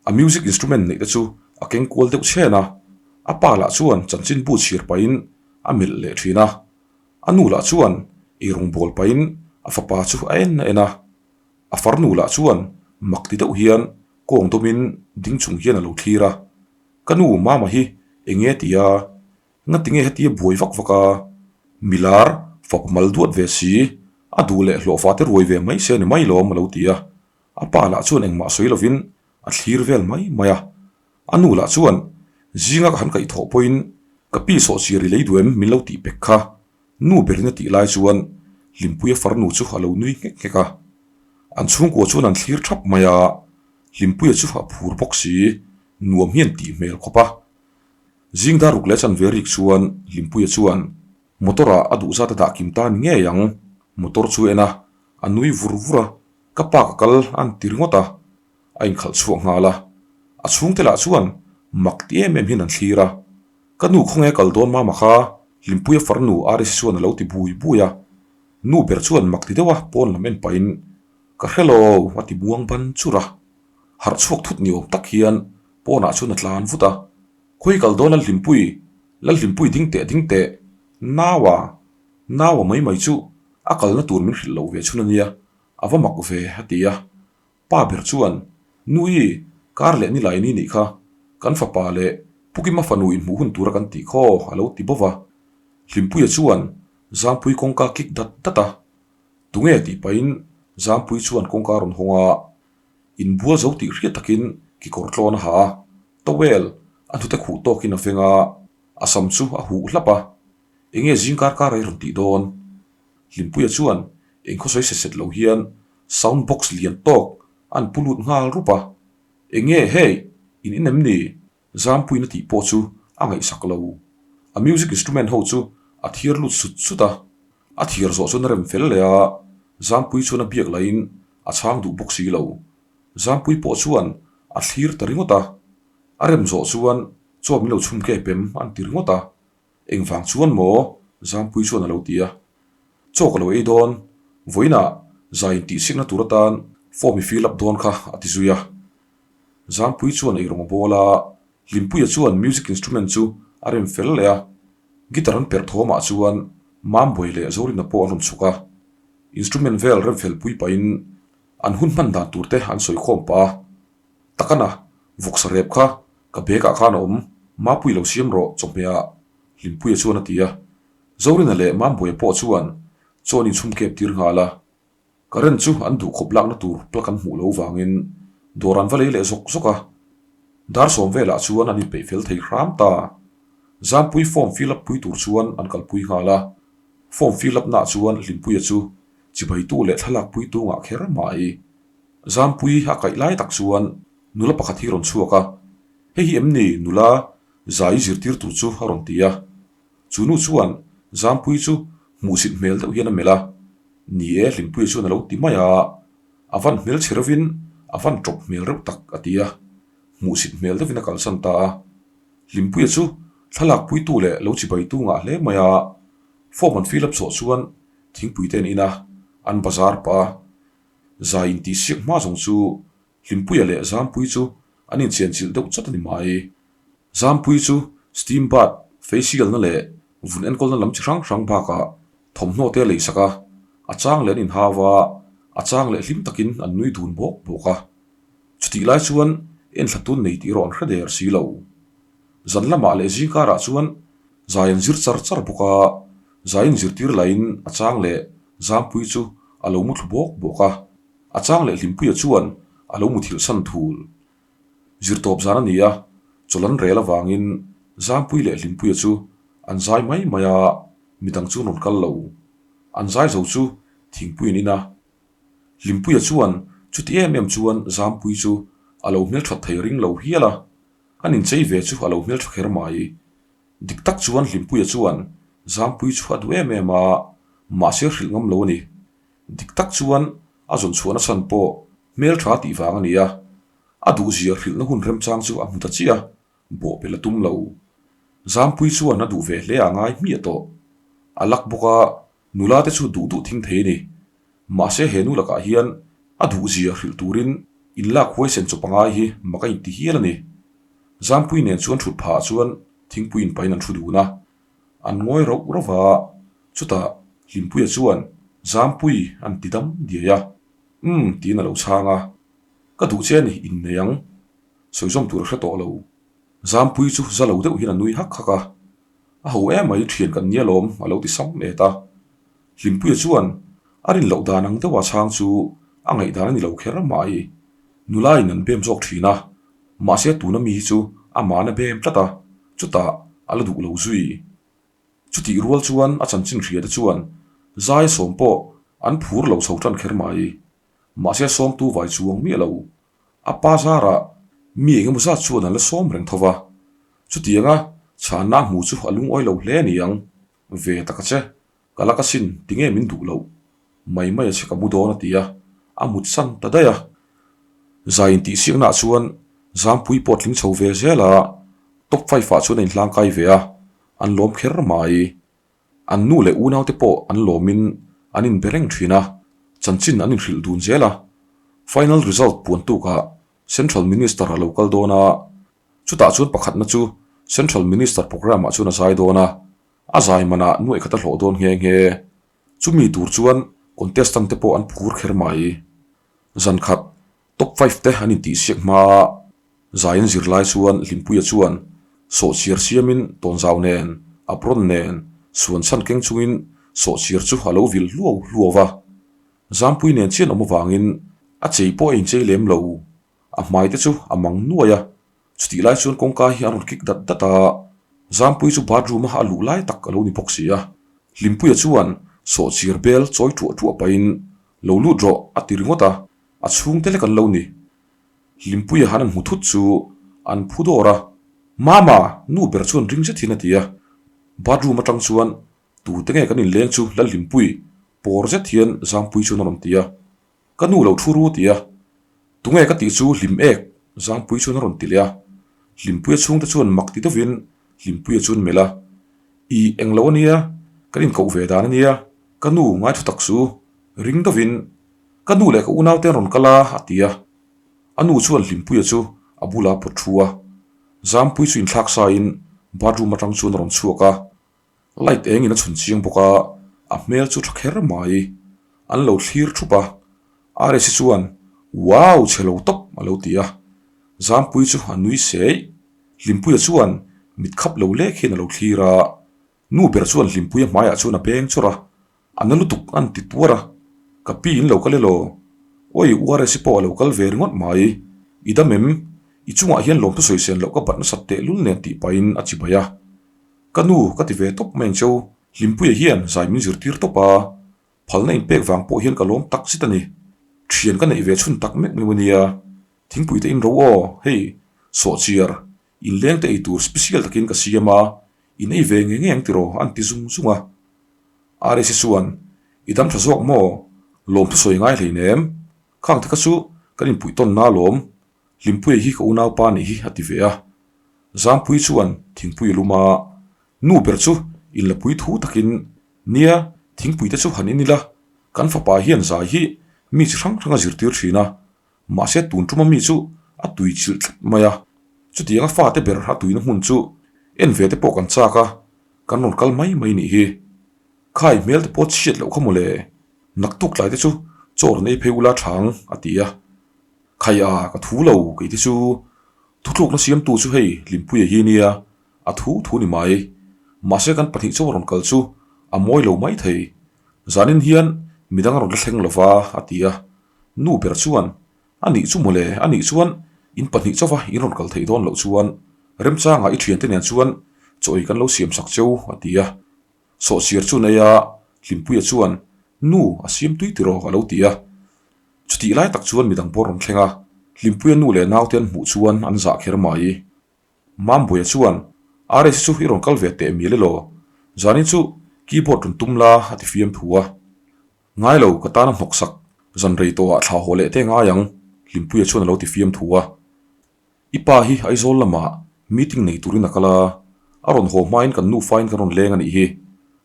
a music instrument neih te chu a keng kual deuh chhen a, a pa lah chuan chanchinbu chhir pahin a melh leh thin a, a nu lah chuan eirawng bawl pahin a fapa chu a en a en a, a farnu lah chuan mak ti deuh hian kawng dawmin ding chung hian a lo thlir a, Ka nu mama hi eng nge tia Ngati nge hetia buai vak vak a, milar fap mal duat ve si, a duh leh hlawhfa te ruai ve mai se ni mai lawm a lo ti a. A pa lah chuan engmah sawi lovin a thlir vel mai mai a. A nu lah chuan zinga ka han kaihthawh pawhin ka pi sawhchir i lei duh em min lo tih pek kha. Nu berin a tih lai chuan Hlimpuia farnu chu a lo nui nghek nghek a. An chhungkua chuan an thlir thap mai a, Hlimpuia chu a phur bawk si, nuam hian tih hmel khawp a. Zing dar ruk leh chanve rik chuan Hlimpuia chuan motor ah a duh zat a dah kim ta ni ngei ang. Motor chu en a, a nui vur vur a, ka pa ka kal a an ti ringawt a, a inkhalh chhuak nghal a. A chhungte lah chuan mak ti em em hian an thlir a, Ka nu khawnge kal dawn mama kha Hlimpuia farnu Arisi chuan a lo ti bui bui a. Nu ber chuan mak ti deuh a pawn lam en pahin Ka hre lo a ti buang ban churh a. Harh chhuak thut ni awm tak hian pawnah chuan a tlan vut a. Khawi kal dawn Lalhlimpui, Lalhlimpui ding teh ding teh, Naua, Naua mai mai chu a kalna tur min hrilh loh ve chhun a nia, a va mak ve a ti a. Pa ber chuan, Nui, kar leh nilai ni nih kha, kan fapa leh Pukima fanu inhmuh hun tura kan tih khaw a lo ti bawk a. Hlimpuia chuan Zampui kawngka kik dat dat a. Tunge tih pahin Zampui chuan kawngka a rawn hawng a. Inbual zo tih hriat takin kekawr tlawn a ha a, towel a hnute khuh tawkin a veng a, a sam chu a huh hlap a. Enge zing kar kar ei rawn tih dawn? Hlimpuia chuan eng khawsawi set set lo hian sound box lian tawk an pu lut nghal rup a. Enge hei, in in em ni? Zampuina tih pawh chu a ngaihsak lo. A music instrument ho chu a thiar lut sut sut a, a thiar zawh chuan a rem fel leh a, Zampui chuan a biak lahin a chhang duh bawk si lo. Zampui pawh chuan a thlir ta ringawt a, a rem zawh chuan chaw min lo chhum kep em an ti ringawt a, engvang chuan maw? Zampui chuan a lo ti a, chaw ka lo ei dawn, vawiinah zai intihsiakna tur atan form i fill up dawn kha a ti zui a. Zampui chuan eirawng a bawl a, Hlimpuia chuan music instrument chu a rem fel leh a, guitar an perh thawmah chuan Mambawi leh Zorina pawh an rawn chhuk a, instrument vel rem fel pui pahin an hun hman dan tur te an sawi khawm pah a, Takana, vawksa rep kha ka bag ah khan a awm, Mapui lo siam rawh chawhmehah Hlimpuia chuan a ti a, Zorina leh Mambawi pawh chuan chaw an inchhum kep tir nghal a. Current chu an duh khawp lakna tur plug an hmuh lo vangin dawr an va lei leh zawk zawk a, dar sawm velah chuan an inpeih fel thei hram ta. Zampui form fill up pui tur chuan an kalpui nghal a, form fill up naah chuan Hlimpuia chu chibaitu leh thlalak puitu ngah kher mai. Zampui a kaih lai tak chuan nula pakhat hi rawn chhuak a, Hei hi em ni nula zai zirtir tur chu a rawn ti a. Chu nu chuan Zampui chu hmuhsit hmel deuh hian a melh a, Ni e, Hlimpuia chuan a lo ti mai a, a van hmel chhe reuhin a van tawp hmel reuh tak a ti a, hmuhsit hmel deuhin a kalsan ta a. Hlimpuia chu thlalak puitu leh lo chibaitu ngah hle mai a, form an fill up chhuah chuan thingpui te an in a, an bazar pah a. Zai intihsiak hma zawng chu Hlimpuia leh Zampui chu an inchianchilh deuh chat a ni mai. Zampui chu steam bath, facial na leh vun enkawlna lam chi hrang hrang bakah thawmhnaw te a lei sak a, a chang leh an inhau a, a chang leh hlim takin an nui dun bawk bawk a. Chutih lai chuan enthla tun nei tih erawh an hre der si lo. Zan lamah leh zing karah chuan zai an zir char char bawk a, zai inzirtir lahin a chang leh Zampui chu a lo muthlu bawk bawk a. A chang leh Hlimpuia chuan a lo muthilh san thul. Zirtawp zan a ni a, chawlh an rel avangin Zampui leh Hlimpuia chu an zai mai mai a, midang chu an rawn kal lo. An zai zo chu thingpui an in a. Hlimpuia chuan chuti em em chuan Zampui chu a lo hmelthat thei ring lo hial a, an inchei ve chu a lo hmeltha kher mai. Dik tak chuan Hlimpuia chuan Zampui chu a duh em em a, mahse hrilh ngam lo a ni. Dik tak chuan a zawn chhuahna chhan pawh hmeltha tih vang a ni a, a duhzia hrilhna hun remchang chu a hmu ta chiah a, bawhpelh a tum lo. Zampui chuan a duh ve hle a ngai hmiah tawh. A lak bawk a, nula te chu duh duh thing thei a ni. Mahse he nu lakah hian a duhzia hrilh turin inlak huaisen chawp a ngai hi mak a inti hial a ni. Zampui nen chuan thut phah chuan thingpui inpahin an thu dun a. An ngawi rauh rauh a, chutah Hlimpuia chuan Zampui an ti dam diai a, Umm tiin a lo chhang a, Ka duh che a ni, innei ang. Sawizawm tur a hre tawh lo. Zampui chu za lo deuh hian a nui hak hak a, A ho emai thian kan nia lawm a lo ti sam et a. Hlimpuia chuan a rin loh dan ang deuha chhang chu a ngaihdan a ni lo kher mai. Nula in an bem zawk thin a, mahse tuna mi hi chu amahna bem tlat a, chutah a la duh lo zui. Chutih rual chuan a chanchin hria te chuan zai sawm pawh an phur lo chho tan kher mai. Mahse sawmtu vai chuang miah lo. A pa zarah mi eng emaw zat chuan an la sawm reng tho va. Chutianga chhanna a hmu chu a lungawi lo hle a ni ang. Ve tak a che. Ka la ka sin, tinge min duh loh? Mai mai a che ka mu dawn a ti a, a mut san ta daih a. Zai intihsiaknaah chuan Zampui pawh tling chho ve zel a, top five ah chuan a inhlang kai ve a, an lawm kher mai. An nu leh unaute pawh an lawmin an inbe reng thin a, chanchin an inhrilh dun zel a. Final result puan tukah Central Minister a lo kal dawn a, chutah chuan pakhatna chu Central Minister programme ah chuan a zai dawn a, A zai manah nuaih khat a hlawh dawn nghe nghe. Chumi tur chuan contestant te pawh an phur kher mai. Zan khat top five te an intihsiak hma a, zai an zir lai chuan Hlimpuia chuan sawhchiar siamin tawnzau nen, apron nen, suan chhan keng chungin sawhchiar chu a lo vil hluau hluau va. Zampui nen chian awm avangin a chei pawh a inchei lem lo. A hmai te chu a mang nuai a, chutih lai chuan kawngka hi a rawn kik dat dat a, Zampui chu bathroom a a luh lai tak a lo ni bawk si a. Hlimpuia chuan sawhchir bel chawi ṭuah ṭuah pahin, Lo lut rawh a ti ringawt a, a chhungte lek an lo ni. Hlimpuia han an hmu thut chu an phu dawr a, Mama! Nu ber chuan ring zet hian a ti a. Bathroom atang chuan tute nge kan inleng chu Lalhlimpui pawr zet hian Zangpui chuan a rawn ti a. Ka nu lo thu ru ti a. Tunge ka tih chu hlim ek Zangpui chuan a rawn ti leh a. Hlimpuia chhungte chuan mak ti deuhin Hlimpuia chuan melh a. Ih englo a nia, kan inkoh ve dan a nia, ka nu ngai thu tak chu ring deuhin ka nu leh ka unaute an rawn kal a a ti a. A nu chuan Hlimpuia chu a bula pawt thu a. Zampui chu inthlak sain bathroom atang chuan a rawn chhuak a, light engin a chhun chiang bawk a, a hmel chu tha kher mai. An lo thlir thup a, Aresi chuan Wow chhe lo tawp a lo ti a. Zampui chu a nui seih. Hlimpuia chuan mit khap lo lek hian a lo thlir a, Nu ber chuan Hlimpuia hmaiah chuan a beng chawrh a, A na lutuk an ti tuar a, Ka pi in lo kal elaw? Awi URS pawh a lo kal ve ringawt mai. I dam em? I chungah hian lawmthu sawi sen loh ka bat nasat tehlul nen tih pahin a chibai a. Ka nu, ka ti ve tawp mai ang cheu. Hlimpuia hian zai min zirtir tawp a, phalna inpek vang pawh hian ka lawm tak zet a ni. Thian ka neih ve chhun tak mek mai u nia. Thingpui te in ro aw, hei, sawhchiar, inleng te ei tur special takin ka siam a, in ei ve nge nge ang tiraw an ti zung zung a. Aresi chuan, I dam tha zawk maw? Lawmthu sawi ngai hleinem. Khang te kha chu kan inpuih tawn na lawm. Hlimpuia hi ka unaupa nih hi a ti ve a. Zampui chuan thingpui a lum a. Nu ber chu inlapui thu takin, Nia, thingpui te chu han in ila, kan fapa hian zai hi mi chi hrang hrang a zirtir thin a. Mahse tun tuma mi chu a tui chilh tlat mai a. Chutianga fate ber a tuina hmun chu en ve te pawh kan chak a. Kan rawn kal mai mai nih hi. Khai hmel te pawh chhiat loh kha mawle. Naktuk tlai te chu chaw rawn ei phei ula thang a ti a. Khai a, ka thu lo kei te chu. Thuthlukna siamtu chu hei Hlimpuia hi nia, a thu thu ni mai. Mahse kan pahnih chaw rawn kal chu a mawi lo mai thei. Zanin hian midang a rawn la thleng lova a ti a. Nu ber chuan A nih chu mawle, a nih chuan in pahnih chauva in rawn kal theih dawn loh chuan remchangah i thiante nen chuan chaw ei kan lo siam sak cheu a ti a. Sawhchiar chu nei a, Hlimpuia chuan nu a siam tui tiraw a lo ti a. Chutih lai tak chuan midang pawh rawn thleng a, Hlimpuia nu leh naute an hmuh chuan an zah kher mai. Mambuia chuan RS chu i rawn kal ve teh mial elaw? Zanin chu keyboard rawn tum la a ti fiam thu a. Ngai lo, ka tan a hnawk sak. Zan rei tawhah thla haw leh te ngai ang, Hlimpuia chuan a lo ti fiam thu a. I pa hi Aizawl lamah meeting nei turin a kal a, a rawn haw hmain kan nufain kan rawn leng a nih hi.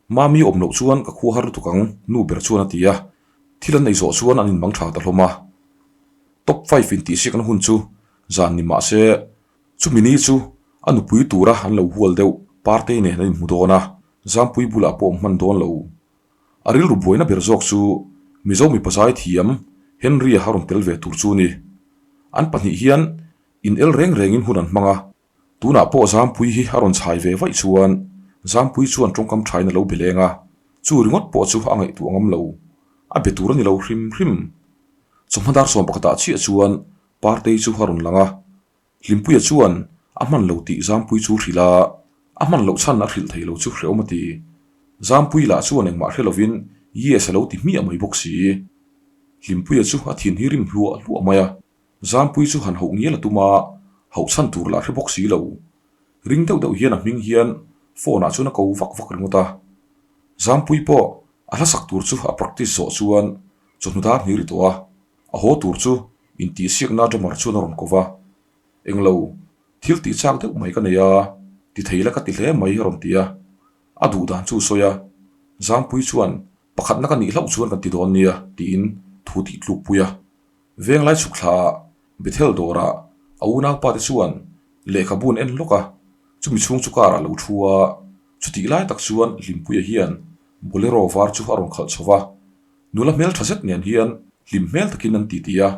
Mami awm loh chuan ka khua har lutuk ang, nu ber chuan a ti a. Thil an ei zawh chuan an inmang tha ta hlawm a. Top five intihsiakna hun chu zan ni mah se, chumi ni chu a nupui tura an lo hual deuh Partei nen an inhmu dawn a, Zampui bulah pawh awm hman dawn lo. A rilru buaina ber zawk chu Mizo mipa zai thiam Henry-a a rawn tel ve tur chu ni. An pahnih hian in el reng rengin hun an hmang a, tunah pawh Zampui hi a rawn chhai ve vaih chuan Zampui chuan tawngkam thain a lo be leng a, chu ringawt pawh chu a ngaihtuah ngam lo. A be tur a ni lo hrim hrim. Chawhma dar sawm pakhatah chiah chuan Partei chu a rawn lang a, Hlimpuia chuan a hman lo tih Zampui chu hrilh a, a hman loh chhan a hrilh thei lo chu hrehawm a ti. Zampui lah chuan engmah hre lovin Yes a lo ti hmiah mai bawk si. Hlimpuia chu a thin hi rim hluah hluah mai a, Zampui chu han hauh ngial a tum a, hauh chhan tur lah hre bawk si lo. Ring deuh deuh hian a hming hian phone ah chuan a ko vak vak ringawt a. Zampui pawh a hlasak tur chu a practice zawh chuan chawhnu dar hnih ri tawh a, A haw tur chu intihsiakna drummer chuan a rawn ko va, Englo, thil tih chak deuh mai ka nei a, ti thei la ka ti hle mai a rawn ti a. A duh dan chu sawi a, Zangpui chuan pakhatna ka nih hlauh chuan kan ti dawn nia tiin thu tih tluk pui a. Venglai chhuk thlaah Bethel dawrah a unaupa te chuan lehkhabu an en lawk a, chumi chhung chu car ah lo thu a, chutih lai tak chuan Hlimpuia hian Bolero var chu a rawn khalh chho va. Nula hmel tha zet nen hian hlim hmel takin an titi a,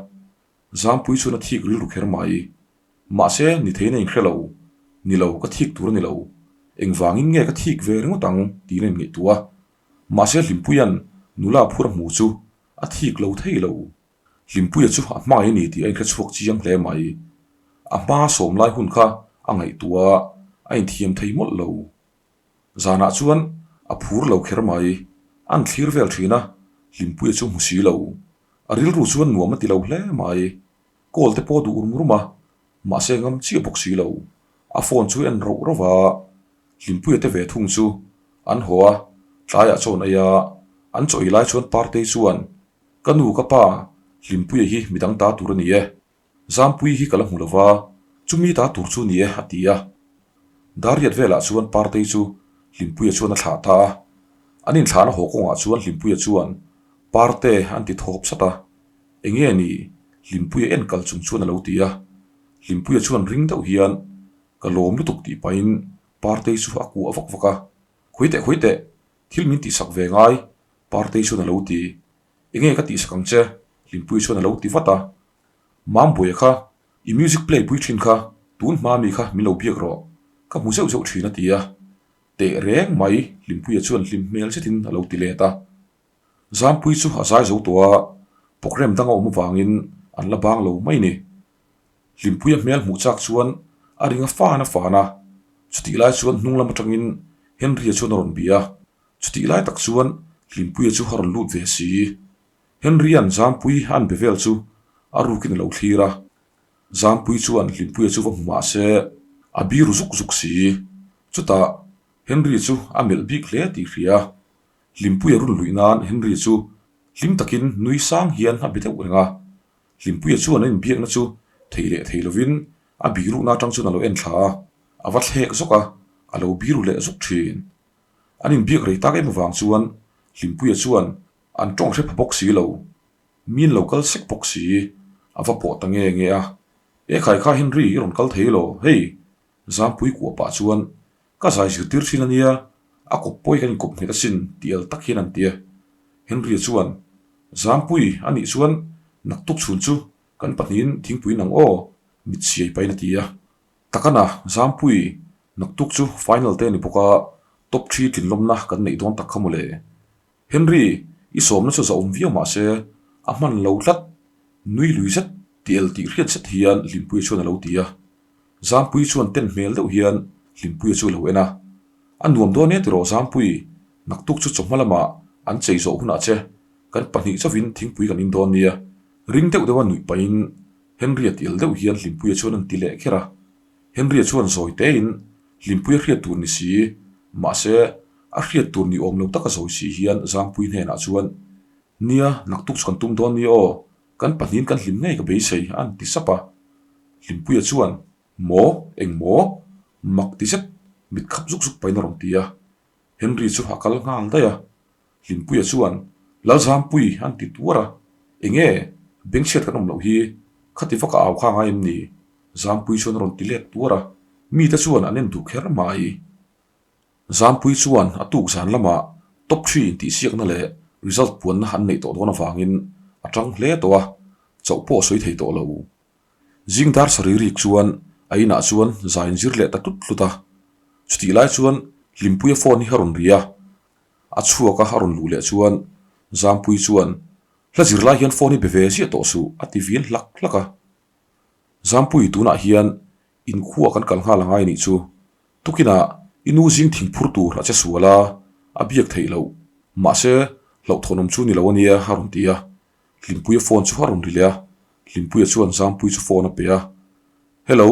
Zampui chuan a thik rilru kher mai. Mahse, ni theiin a inhre lo. Ni lo, ka thik tur a ni lo. Engvangin nge ka thik ve ringawt ang tiin a inngaihtuah a. Mahse, Hlimpuia'n nula phur a hmu chu a thik lo thei lo. Hlimpuia chu a hmangaih a ni tih a inhre chhuak chiang hle mai. A hma sawm lai hun kha a ngaihtuah a, a inthiam thei mawlh lo. Zanah chuan a phur lo kher mai. An thlir vel thin a, Hlimpuia chu hmu si lo. A rilru chuan nuam a ti lo hle mai. Call te pawh duh rum rum a, mahse ngam chiah bawk si lo. A phone chu en roh roh va, Hlimpuia te ve thung chu. An haw a, tlaiah chaw an ei a, an chaw ei lai chuan Partei chuan, Ka nu, ka pa, Hlimpuia hi midang ta tur a ni e. Zampuii hi ka la hmu lo va, chumi ta tur chu ni e, a ti a. Dariat velah chuan Partei chu Hlimpuia chuan a thlah ta a. An inthlahna haw kawngah chuan Hlimpuia chuan, Parte an ti thawp sat a. Enge ni? Hlimpuia en kal chung chuan a lo ti a. Hlimpuia chuan ring deuh hian, Ka lawm lutuk tih pahin Partei chu a kuah vak vak a. Khawi teh khawi teh, thil min tihsak ve ngai, Partei chuan a lo ti. Enge ka tihsak ang che? Hlimpuia chuan a lo ti vat a. Mambuaia kha, i music play pui thin kha, tun hma mi kha min lo biak rawh. Ka hmu zeuh zeuh thin a ti a. Teh reng mai, Hlimpuia chuan hlim hmel zetin a lo ti let a. Zampui chu a zai zo tawh a, programme dang a awm avangin an la bang lo mai ni. Hlimpuia hmel hmuh chak chuan a ring a fan a fan a, chutih lai chuan hnung lam atangin Henry-a chuan a rawn bia a, chutih lai tak chuan Hlimpuia chu a rawn lut ve si. Henry-a'n Zampui a an be vel chu a rukin a lo thlir a, Zampui chuan Hlimpuia chu va hmu mah se a biru zuk zuk si. Chutah Henry chu a melh bik hle tih hria. Hlimpuia run luih nan Henry chu hlim takin nui sang hian a be deuh reng a. Hlimpuia chuan a inbiakna chu thei leh thei lovin a biruhna atang chuan a lo en thla a, a va thlek zawk a, a lo biru leh zuk thin. An inbiak rei tak em avang chuan Hlimpuia chuan an tawng hre pha bawk si lo, min lo kal sek bawk si, a va pawh ta nge nge a. E khai kha Henry i rawn kal thei lo, hei! Zampui kuah pah chuan Ka zai zirtir thin a nia, a kawp pawi kan inkawp nghet asin tih el tak hian an ti a. Henry-a chuan, Zampui, a nih chuan naktuk chhun chu kan pahnihin thingpui nang aw, mit siai pahin a ti a. Takana, Zampui, naktuk chu final te a ni bawk a, top thi tlinlawmna kan neih dawn tak kha mawle. Henry, i sawmna chu zahawm viau mah se, a hman lo tlat, nui lui zet tih el tih hriat zet hian Hlimpuia chuan a lo ti a. Zampui chuan ten hmel deuh hian Hlimpuia chu a lo en a. A nuam dawn e tiraw Zampui, naktuk chu chawhma lamah an chei zawh hunah che kan pahnih chauhin thingpui kan in dawn nia. Ring deuh deuha nuih pahin Henry-a ti el deuh hian Hlimpuia chuan an ti leh kher a. Henry-a chuan zawi tein Hlimpuia hriat tur ni si, mahse a hriat tur ni awm lo taka zawi si hian Zampui hnenah chuan, Nia, naktuk chu kan tum dawn nia aw, kan pahnihin kan hlim ngei ka beisei, a an ti sap a. Hlimpuia chuan, Maw? Eng maw? Mak ti zet, mit khap zuk zuk pahin a rawn ti a. Henry chu a kal nghal daih a. Hlimpuia chuan, Lalzampui, a an ti tuar a. Enge? Bengchhiat kan awm loh hi, khati vaka au kha ngai em ni? Zampui chuan a rawn ti let tuar a, mite chuan an en duh kher mai. Zampui chuan a tuk zan lamah top three intihsiakna leh result puanna an neih tawh dawn avangin a tang hle tawh a, chauh pawh a sawi thei tawh lo. Zing dar sarih rik chuan a inah chuan zai in zir leh ta tlut tlut a, chutih lai chuan Hlimpuia phone hi a rawn ri a, a chhuak a a rawn luh leh chuan Zampui chuan, Hla zir lai hian phone hi be ve ziah tawh suh a ti vin hlak hlak a. Zampui tunah hian inkhua kan kal nghal angai nih chu. Tukinah i nu zing thing phur tur a che sual a, a biak theih loh. Mahse, hlauhthawnawm chu ni lo ania a rawn ti a. Hlimpuia phone chu a rawn ri leh a, Hlimpuia chuan Zampui chu phone a pe a. Hello,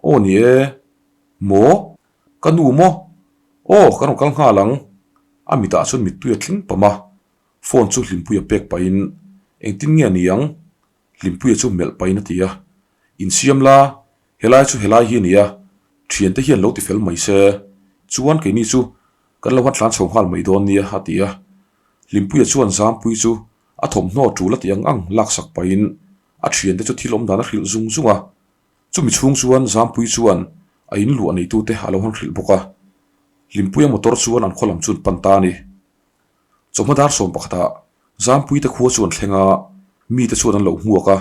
aw ni e. Maw? Ka nu maw? Aw, kan rawn kal nghal ang. A mitah chuan mittui a tling pam a, phone chu Hlimpuia pek pahin, Engtin nge a ni ang? Hlimpuia chu melh pahin a ti a, Insiam la, helai chu helai hi a ni a, thiante hian lo ti fel mai se, chuan keini chu kan lo han tlan chho nghal mai dawn nia a ti a. Hlimpuia chuan Zampui chu a thawmhnaw tul a tih ang ang laksak pahin a thiante chu thil awm dan a hrilh zung zung a. Chumi chhung chuan Zampui chuan a in luah neitute a lo han hrilh bawk a. Hlimpuia motor chuan an khaw lam chu an pan ta a ni. Chawhma dar sawm pakhatah Zampuite khua chu an thleng a, mite chuan an lo hmuak a,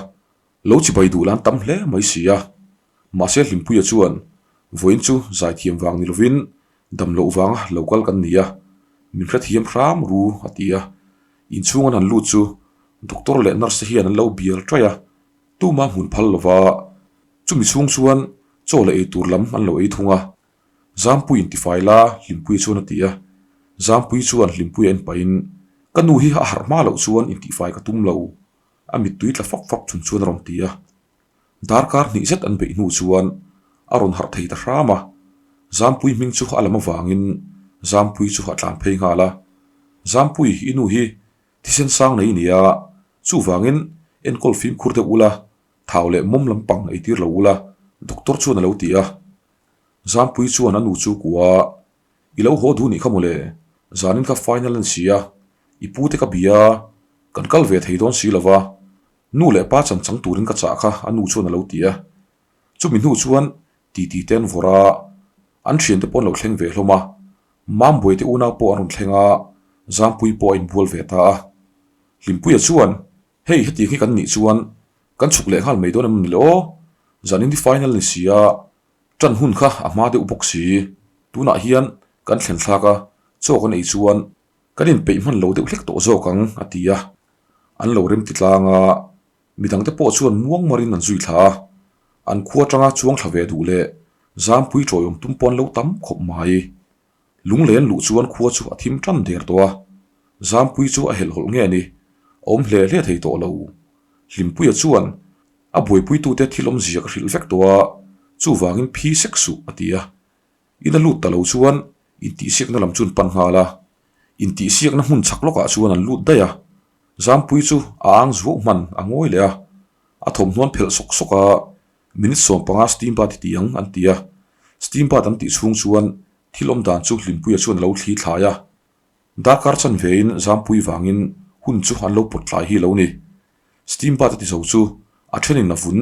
lo chibai duh lan tam hle mai si a. Mahse Hlimpuia chuan, Vawiin chu zaithiam vang ni lovin dam loh vanga lo kal kan ni a, min hrethiam hram ru a ti a. Inchhung an han lut chu doctor leh nurse te hian an lo bial ṭaih a, tuma hmun phal lova chumi chhung chuan chaw leh eitur lam an lo ei thung a. Zampui intifai la, Hlimpuia chuan a ti a. Zampui chuan Hlimpuia en pahin, Ka nu hi a harh hma loh chuan intihfai ka tum lo, a mittui tla fap fap chung chuan a rawn ti a. Darkar hnih zet an beih hnu chuan a rawn harh thei ta hram a. Zampui hming chu a lam avangin Zampuii chu a tlan phei nghal a. Zampui, i nu hi thisen sang nei nia, chuvangin enkawl fimkhur deuh ula, thau leh mawm lampang eitir lo ula, doctor chuan a lo ti a. Zampuii chuan a nu chu kua a, I lo haw duh nih kha mawle, zanin kha final a ni si a, i pu te ka bia a, kan kal ve thei dawn si lo va, nu leh pa chan chang turin ka chah kha a nu chuan a lo ti a. Chumi hnu chuan titi te an vawrh a, an thiante pawh an lo thleng ve hlawm a, Mambuai te unau pawh an rawn thleng a, Zampuii pawh a inbual ve ta a. Hlimpuia chuan, Hei hetiang hi kan nih chuan kan chhuk leh nghal mai dawn em ni le aw? Zanin hi final ni si a, ṭan hun kha a hma deuh bawk si. Tunah hian kan thlen thlak a, chaw kan ei chuan kan inpeih hman lo deuh hlek tawh zawk ang, a ti a. An lo remti tlang a. Midangte pawh chuan muang marin an zui thla a, an khua atanga chuang thla ve duh leh zampui tawiawm tum pawh an lo tam khawp mai. Lunglen luh chuan khua chu a thim tan der tawh a, zampui chu a helhhawlh nge ni, a awm hle hle thei tawh lo. Hlimpuia chuan a buaipuitute thil awmzia ka hrilh vek tawh a, chuvangin phi sek suh a ti a. Ina lut ta lo chuan intihsiakna lam chu an pan nghal a, intihsiakna hmun chhak lawkah chuan an lut daih a, Zampui chu a ang zuauh hman a ngawi leh a, a thawmhnawn phelh sawk sawk a, minute 15 steam bath i ti ang an ti a, steam bath an tih chhung chuan thil awm dan chu Hlimpuia chuan a lo thli thlai a, darkar chanvein Zampui vangin hun chu an lo pawt tlai hi lo ni. Steam bath a ti zo chu a thenin a vun,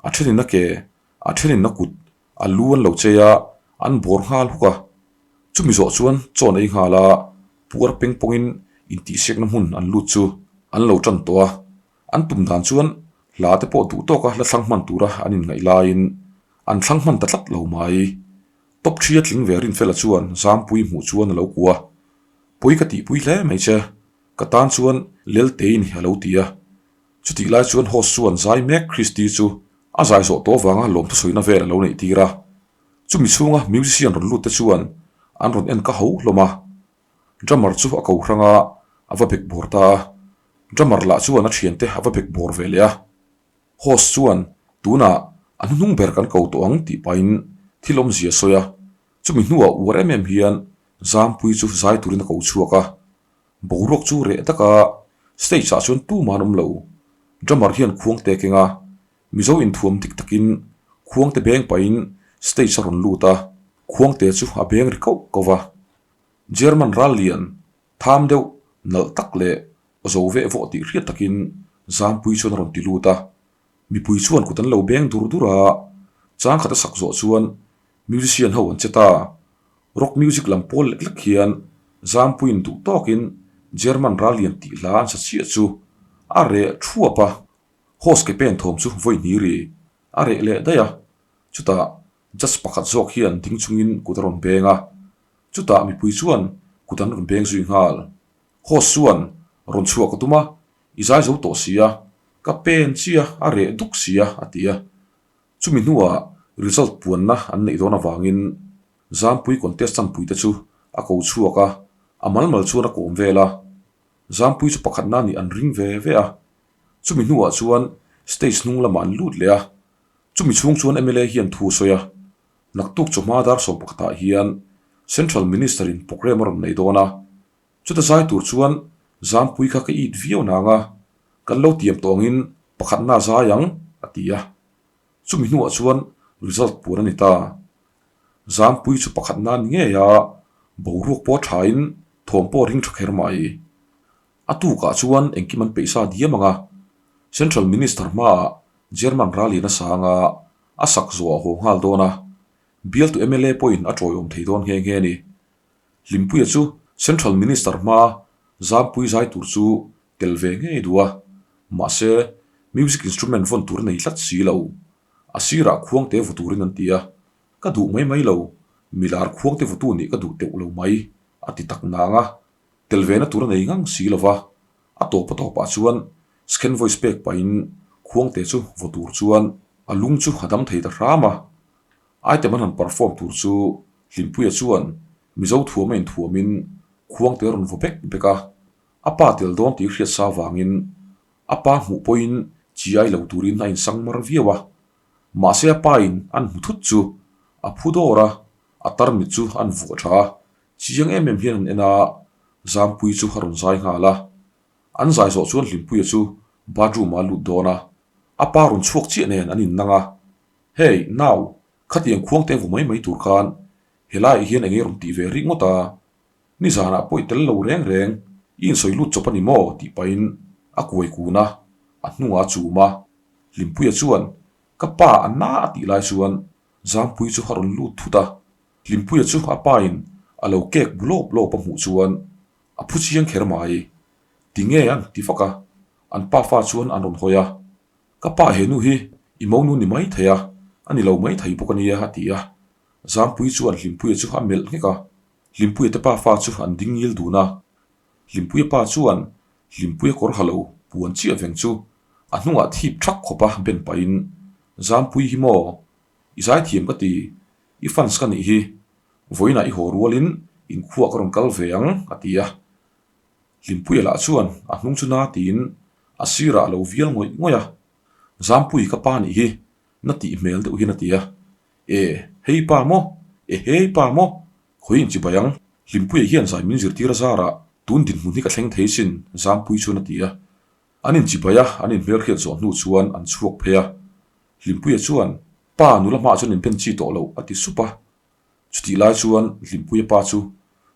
a thenin a ke, a thenin a kut A lu an lo chei a, an bawr nghal huk a. Chumi zawh chuan chawn ei nghal a, puar peng pawngin intihsiakna hmun an lut chu an lo tan tawh a. An tum dan chuan hla te pawh duh tawka hla thlang hman tura an inngaih laiin an thlang hman ta tlat lo mai. Top ṭhi a tling ve Rinfela chuan Zampui hmuh chuan a lo kuah a, Pawi ka tihpui hle mai che, ka tan chuan Leltein hi a lo ti a. Chutih lai chuan host chuan zai mek Christy chu a zai zawh tawh avanga lawmthu sawina vel a lo neih tir a. Chumi chhunga musician rawn lut te chuan an rawn en ka ho hlawm a. Drummer chu a ko hrang a, a va bek bawr ta a. Drummer lah chuan a thiante a va bek bawr ve leh a. Host chuan tunah a hnuhnung ber kan ko tawh ang tih pahin thil awmzia a sawi a. Chumi hnuah uar em em hian Zampui chu zai turin a ko chhuak a. Boruak chu reh tak a, stage ah chuan tumah an awm lo. Drummer hian khuang te keng a, Mizo inthuam dik takin khuang te beng pahin stage a rawn lut a, khuang te chu a beng ri kauh kauh va. German ral lian, tham deuh, nalh tak leh zo veh vawh tih hriat takin Zampui chuan a rawn ti lut a. Mipui chuan kut an lo beng dur dur a, chang khat a sak zawh chuan musician ho an che ta. Rock music lam pawl lek lek hian Zampuiin duh tawkin German ral lian tih hla an sa chiah chu a reh thuap a, host ke pen thawm chu vawi hnih ri a reh leh daih a, chutah judge pakhat zawk hian ding chungin kut a rawn beng a, chutah mipui chuan kut an rawn beng zui nghal. Host chuan rawn chhuah ka tum a, i zai zo tawh sia, ka pen chiah a reh duk sia a ti a. Chumi hnuah result puanna an neih dawn avangin Zampui contestant puite chu a ko chhuak a, a mal mal chuan a kawm vel a. Zampui chu pakhatna nih an ring ve ve a. Chumi hnuah chuan stage hnung lamah an lut leh a. Chumi chhung chuan mla hian thu a sawi a. Naktuk chawhma dar sawm pakhatah hian Central Minister in programme a rawn nei dawn a. Chuta zai tur chuan Zampui kha ka it viau nang a, kan lo tiam tawh angin pakhatna zai ang, a ti a. Chumi hnuah chuan result puan a ni ta. Zampui chu pakhatna ni ngei a, boruak pawh a thain thawm pawh a ring tha kher mai. A tukah chuan engkim an peih sa diam ang a, Central Minister hmaah German rallian a sang a, a sak zawh a haw nghal dawn a, bialtu mla pawhin a tawiawm thei dawn nghe nghe a ni. Hlimpuia chu Central Minister hmaa Zampui zai tur chu tel ve ngei duh a, mahse music instrument vawn tur a nei tlat si lo. A sirah khuangte vaw turin an ti a, ka duh mai mai lo, milar khuangte vawtu nih ka duh teuh lo mai, a ti tak nang a, tel ve na tur a nei ngang si lo va, a tawp a tawpah chuan scan voice pek pahin khuangte chu vaw tur chuan a lung chu a dam thei ta hram a. Item an han perform tur chu Hlimpuia chuan Mizo thuam a inthuamin khuangte a rawn vaw bek bek a, a pa tel dawn tih hriat sa vangin a pa hmuh pawhin chi ai lo turin a insang mar viau a. Mahse a pain an hmu thut chu a phu dawr a, a tarmit chu an vuah tha a. Chiang em em hian an en a, Zampuii chu a rawn zai nghal a. An zai zawh chuan Hlimpuia chu bathroom ah a lut dawn a, a pa rawn chhuak chiah nen an innang a. Hey, nau, khatiang khuang te vu mai mai tur khan helaiah hian eng nge rawn tih ve rih ngawt a? Nizanah pawh i tel lo reng reng, i insawi lut chawp a ni maw? tih pahin a kuai kun a, a hnungah a chum a. Hlimpuia chuan, Ka pa a na a tih lai chuan Zampuii chu a rawn lut thut a. Hlimpuia chu a pain a lo kek bu lawp lawp a hmuh chuan a phu chiang kher mai. Ti nge an ti vak a, an pafa chuan an rawn hawi a. Ka pa he nu hi i monu ni mai thei a, a ni lo mai thei bawk a nia a ti a. Zampuii chuan Hlimpuia chu a melh nghek a. Hlimpuia te pafa chu an ding ngil dun a. Hlimpuia pa chuan Hlimpuia kawr ha lo puan chiah veng chu a hnungah thip thak khawp a ben pahin, Zampuii hi maw? I zaithiam ka ti, i fans ka nih hi, vawiinah i haw rualin inkhuah ka rawn kal ve ang, a ti a. Hlimpuia lah chuan a hnung chu na tiin a sirah a lo vial ngawih ngawih a, Zampuii ka pa nih hi, na tih hmel deuh hian a ti a. E, hei pa maw? E hei pa maw? Khawi inchi bai ang, Hlimpuia hian zai min zirtir a zarah tun dinhmun hi ka thleng thei sin, Zampuii chuan a ti a. An inchi bai a, an inhmelhriat zawh hnu chuan an chhuak phei a. Hlimpuia chuan, Pa, nula hmaah chuan inpen chi tawh loh, a ti sup a. Chutih lai chuan Hlimpuia pa chu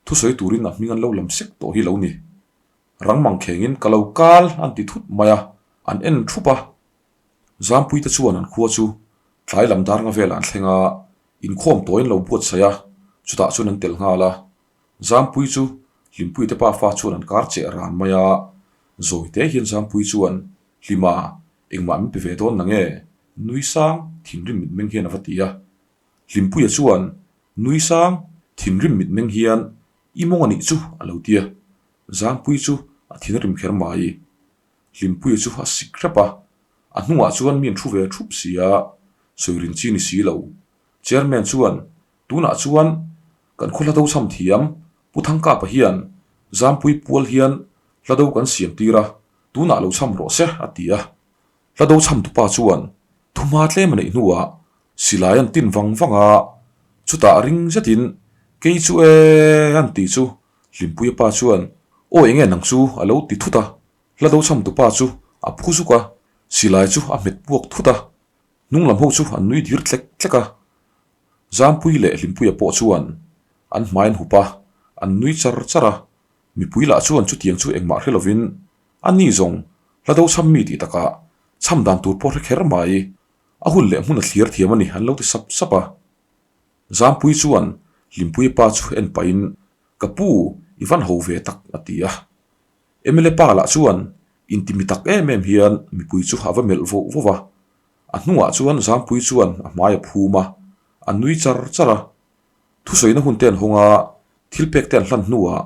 thusawi turin a hming an lo lam sek tawh hi lo ni. Rang mang khengin ka lo kal an ti thut mai a, an en thup a. Zampuite chuan an khua chu tlai lam dar nga velah an thleng a, inkhawm tawi an lo buatsaih a, chutah chuan an tel nghal a. Zampui chu Hlimpuite pa fa chuan an kar cheh ran mai a, zawite hian Zampui chuan, Hlima, engmah min pe ve dawn nange? Nui sang, thinrim mitmeng hian a va ti a. Hlimpuia chuan, Nui sang, thinrim mitmeng hian i mawng a nih chu a lo ti a. Zampui chu a thinrim kher mai. Hlimpuia chu a sik hrep a, a hnungah chuan mi an thu ve thup si a, sawirin chi ni si lo. Chairman chuan, Tunah chuan kan khaw hlado chham thiam Pu Thangkapa hian Zampui pual hian hlado kan siam tir a, tunah lo chham rawh se, a ti a. Hlado chham tupa chuan thuma tlem a neih hnuah silai an tin vang vang a, chutah ring zetin kei chu e an ti chu Hlimpuia pa chuan aw enge nang chu a lo ti thut a, hlado chham tupa chu a phu zuk a, silai chu a hmet puak thut a, hnung lam ho chu an nui dir tlek tlek a. Zampui leh Hlimpuia pawh chuan an hmai an hup a, an nui char char a, mipui lah chuan chutiang chu engmah hre lovin a ni zawng hlado chham mi tih takah chham dan tur pawh hre kher mai, a hun leh hmun a thlir thiam a ni an lo ti sap sap a. Zampui chuan Hlimpuia pa chu en pahin Ka pu, i van ho ve tak a ti a. Mla pa lah chuan intimi tak em em hian mipui chu a va melh voh voh a, A hnungah chuan Zampui chuan a hmai a phum a, a nui char char a. Thusawiina hun te an hawng a, thil pek te an hlan hnuah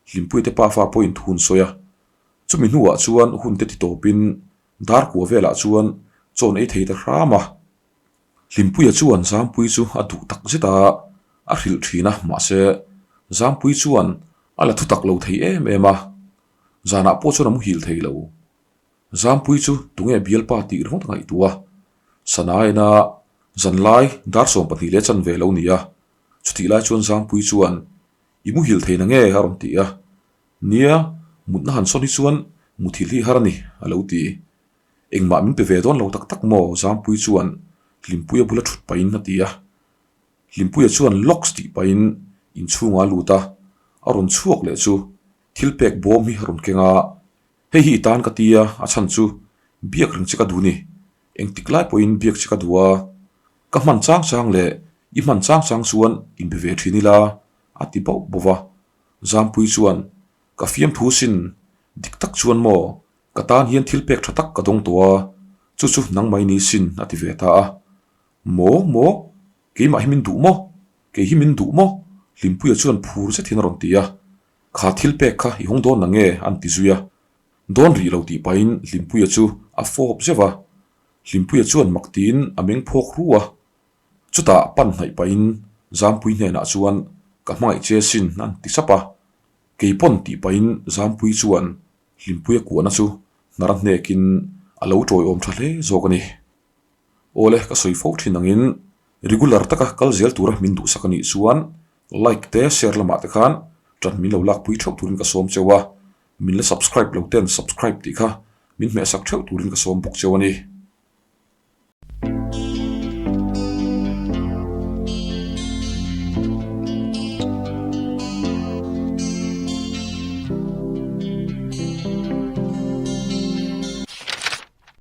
Hlimpuite pafa pawhin thu an sawi a. Chumi hnuah chuan hun te ti tawpin dar kua velah chuan chawn ei thei ta hram a. Hlimpuia chuan Zampui chu a duh tak zet a, a hrilh thin a, mahse Zampui chuan a la thutak lo thei em em a, zanah pawh chuan a muhil thei lo. Zampui chu tunge bialpa tih ringawt ngaihtuah a, sana ena zanlai dar 12 leh chanve lo ni a, chutih lai chuan Zampui chuan i muhil thei na nge a rawn ti a, nia mutna han sawn hi chuan muthilh hi har a ni a lo ti. Engmah min pe ve dawn lo tak tak maw Zampui chuan Hlimpuia bula thut pahin a ti a, Hlimpuia chuan locks tih pahin inchhungah a lut a, a rawn chhuak leh chu thil pek bawm hi a rawn keng a, Hei hi i tan ka ti a, a chhan chu biak reng che ka duh ni. Engtik lai pawhin biak che ka duh a, ka hman chang chang leh i hman chang chang chuan inbe ve thin ila, a ti bauh bauh va. Zampui chuan, Ka fiamthu sin, dik tak chuan maw, ka tan hian thil pek tha tak ka dawng tawh a, chu chu nangmah i ni sin, a ti ve ta a. Maw, maw, keimah hi min duh maw? Kei hi min duh maw? Hlimpuia chuan phur zet hian a rawn ti a. Kha thil pek kha i hawng dawn na nge? an ti zui a. Dawn rih lo tih pahin Hlimpuia chu a fawp zeuh a. Hlimpuia chuan mak tiin a meng phawk ru a. Chutah pan hnaih pahin Zampui hnenah chuan ka hmangaih che sin an ti sap a. Kei pawn tih pahin Zampui chuan Hlimpuia kuahna chu hnar a hnekin a lo tawiawm tha hle zawk a ni. Awle ka sawi fo thin angin regular taka kal zel tura min duhsak a nih chuan like te share lamah te khan. Ṭan min lo lakpui ṭheuh turin ka sawm cheu a, min la subscribe lo ten subscribe tih kha min hmehsak ṭheuh turin ka sawm bawk cheu a ni.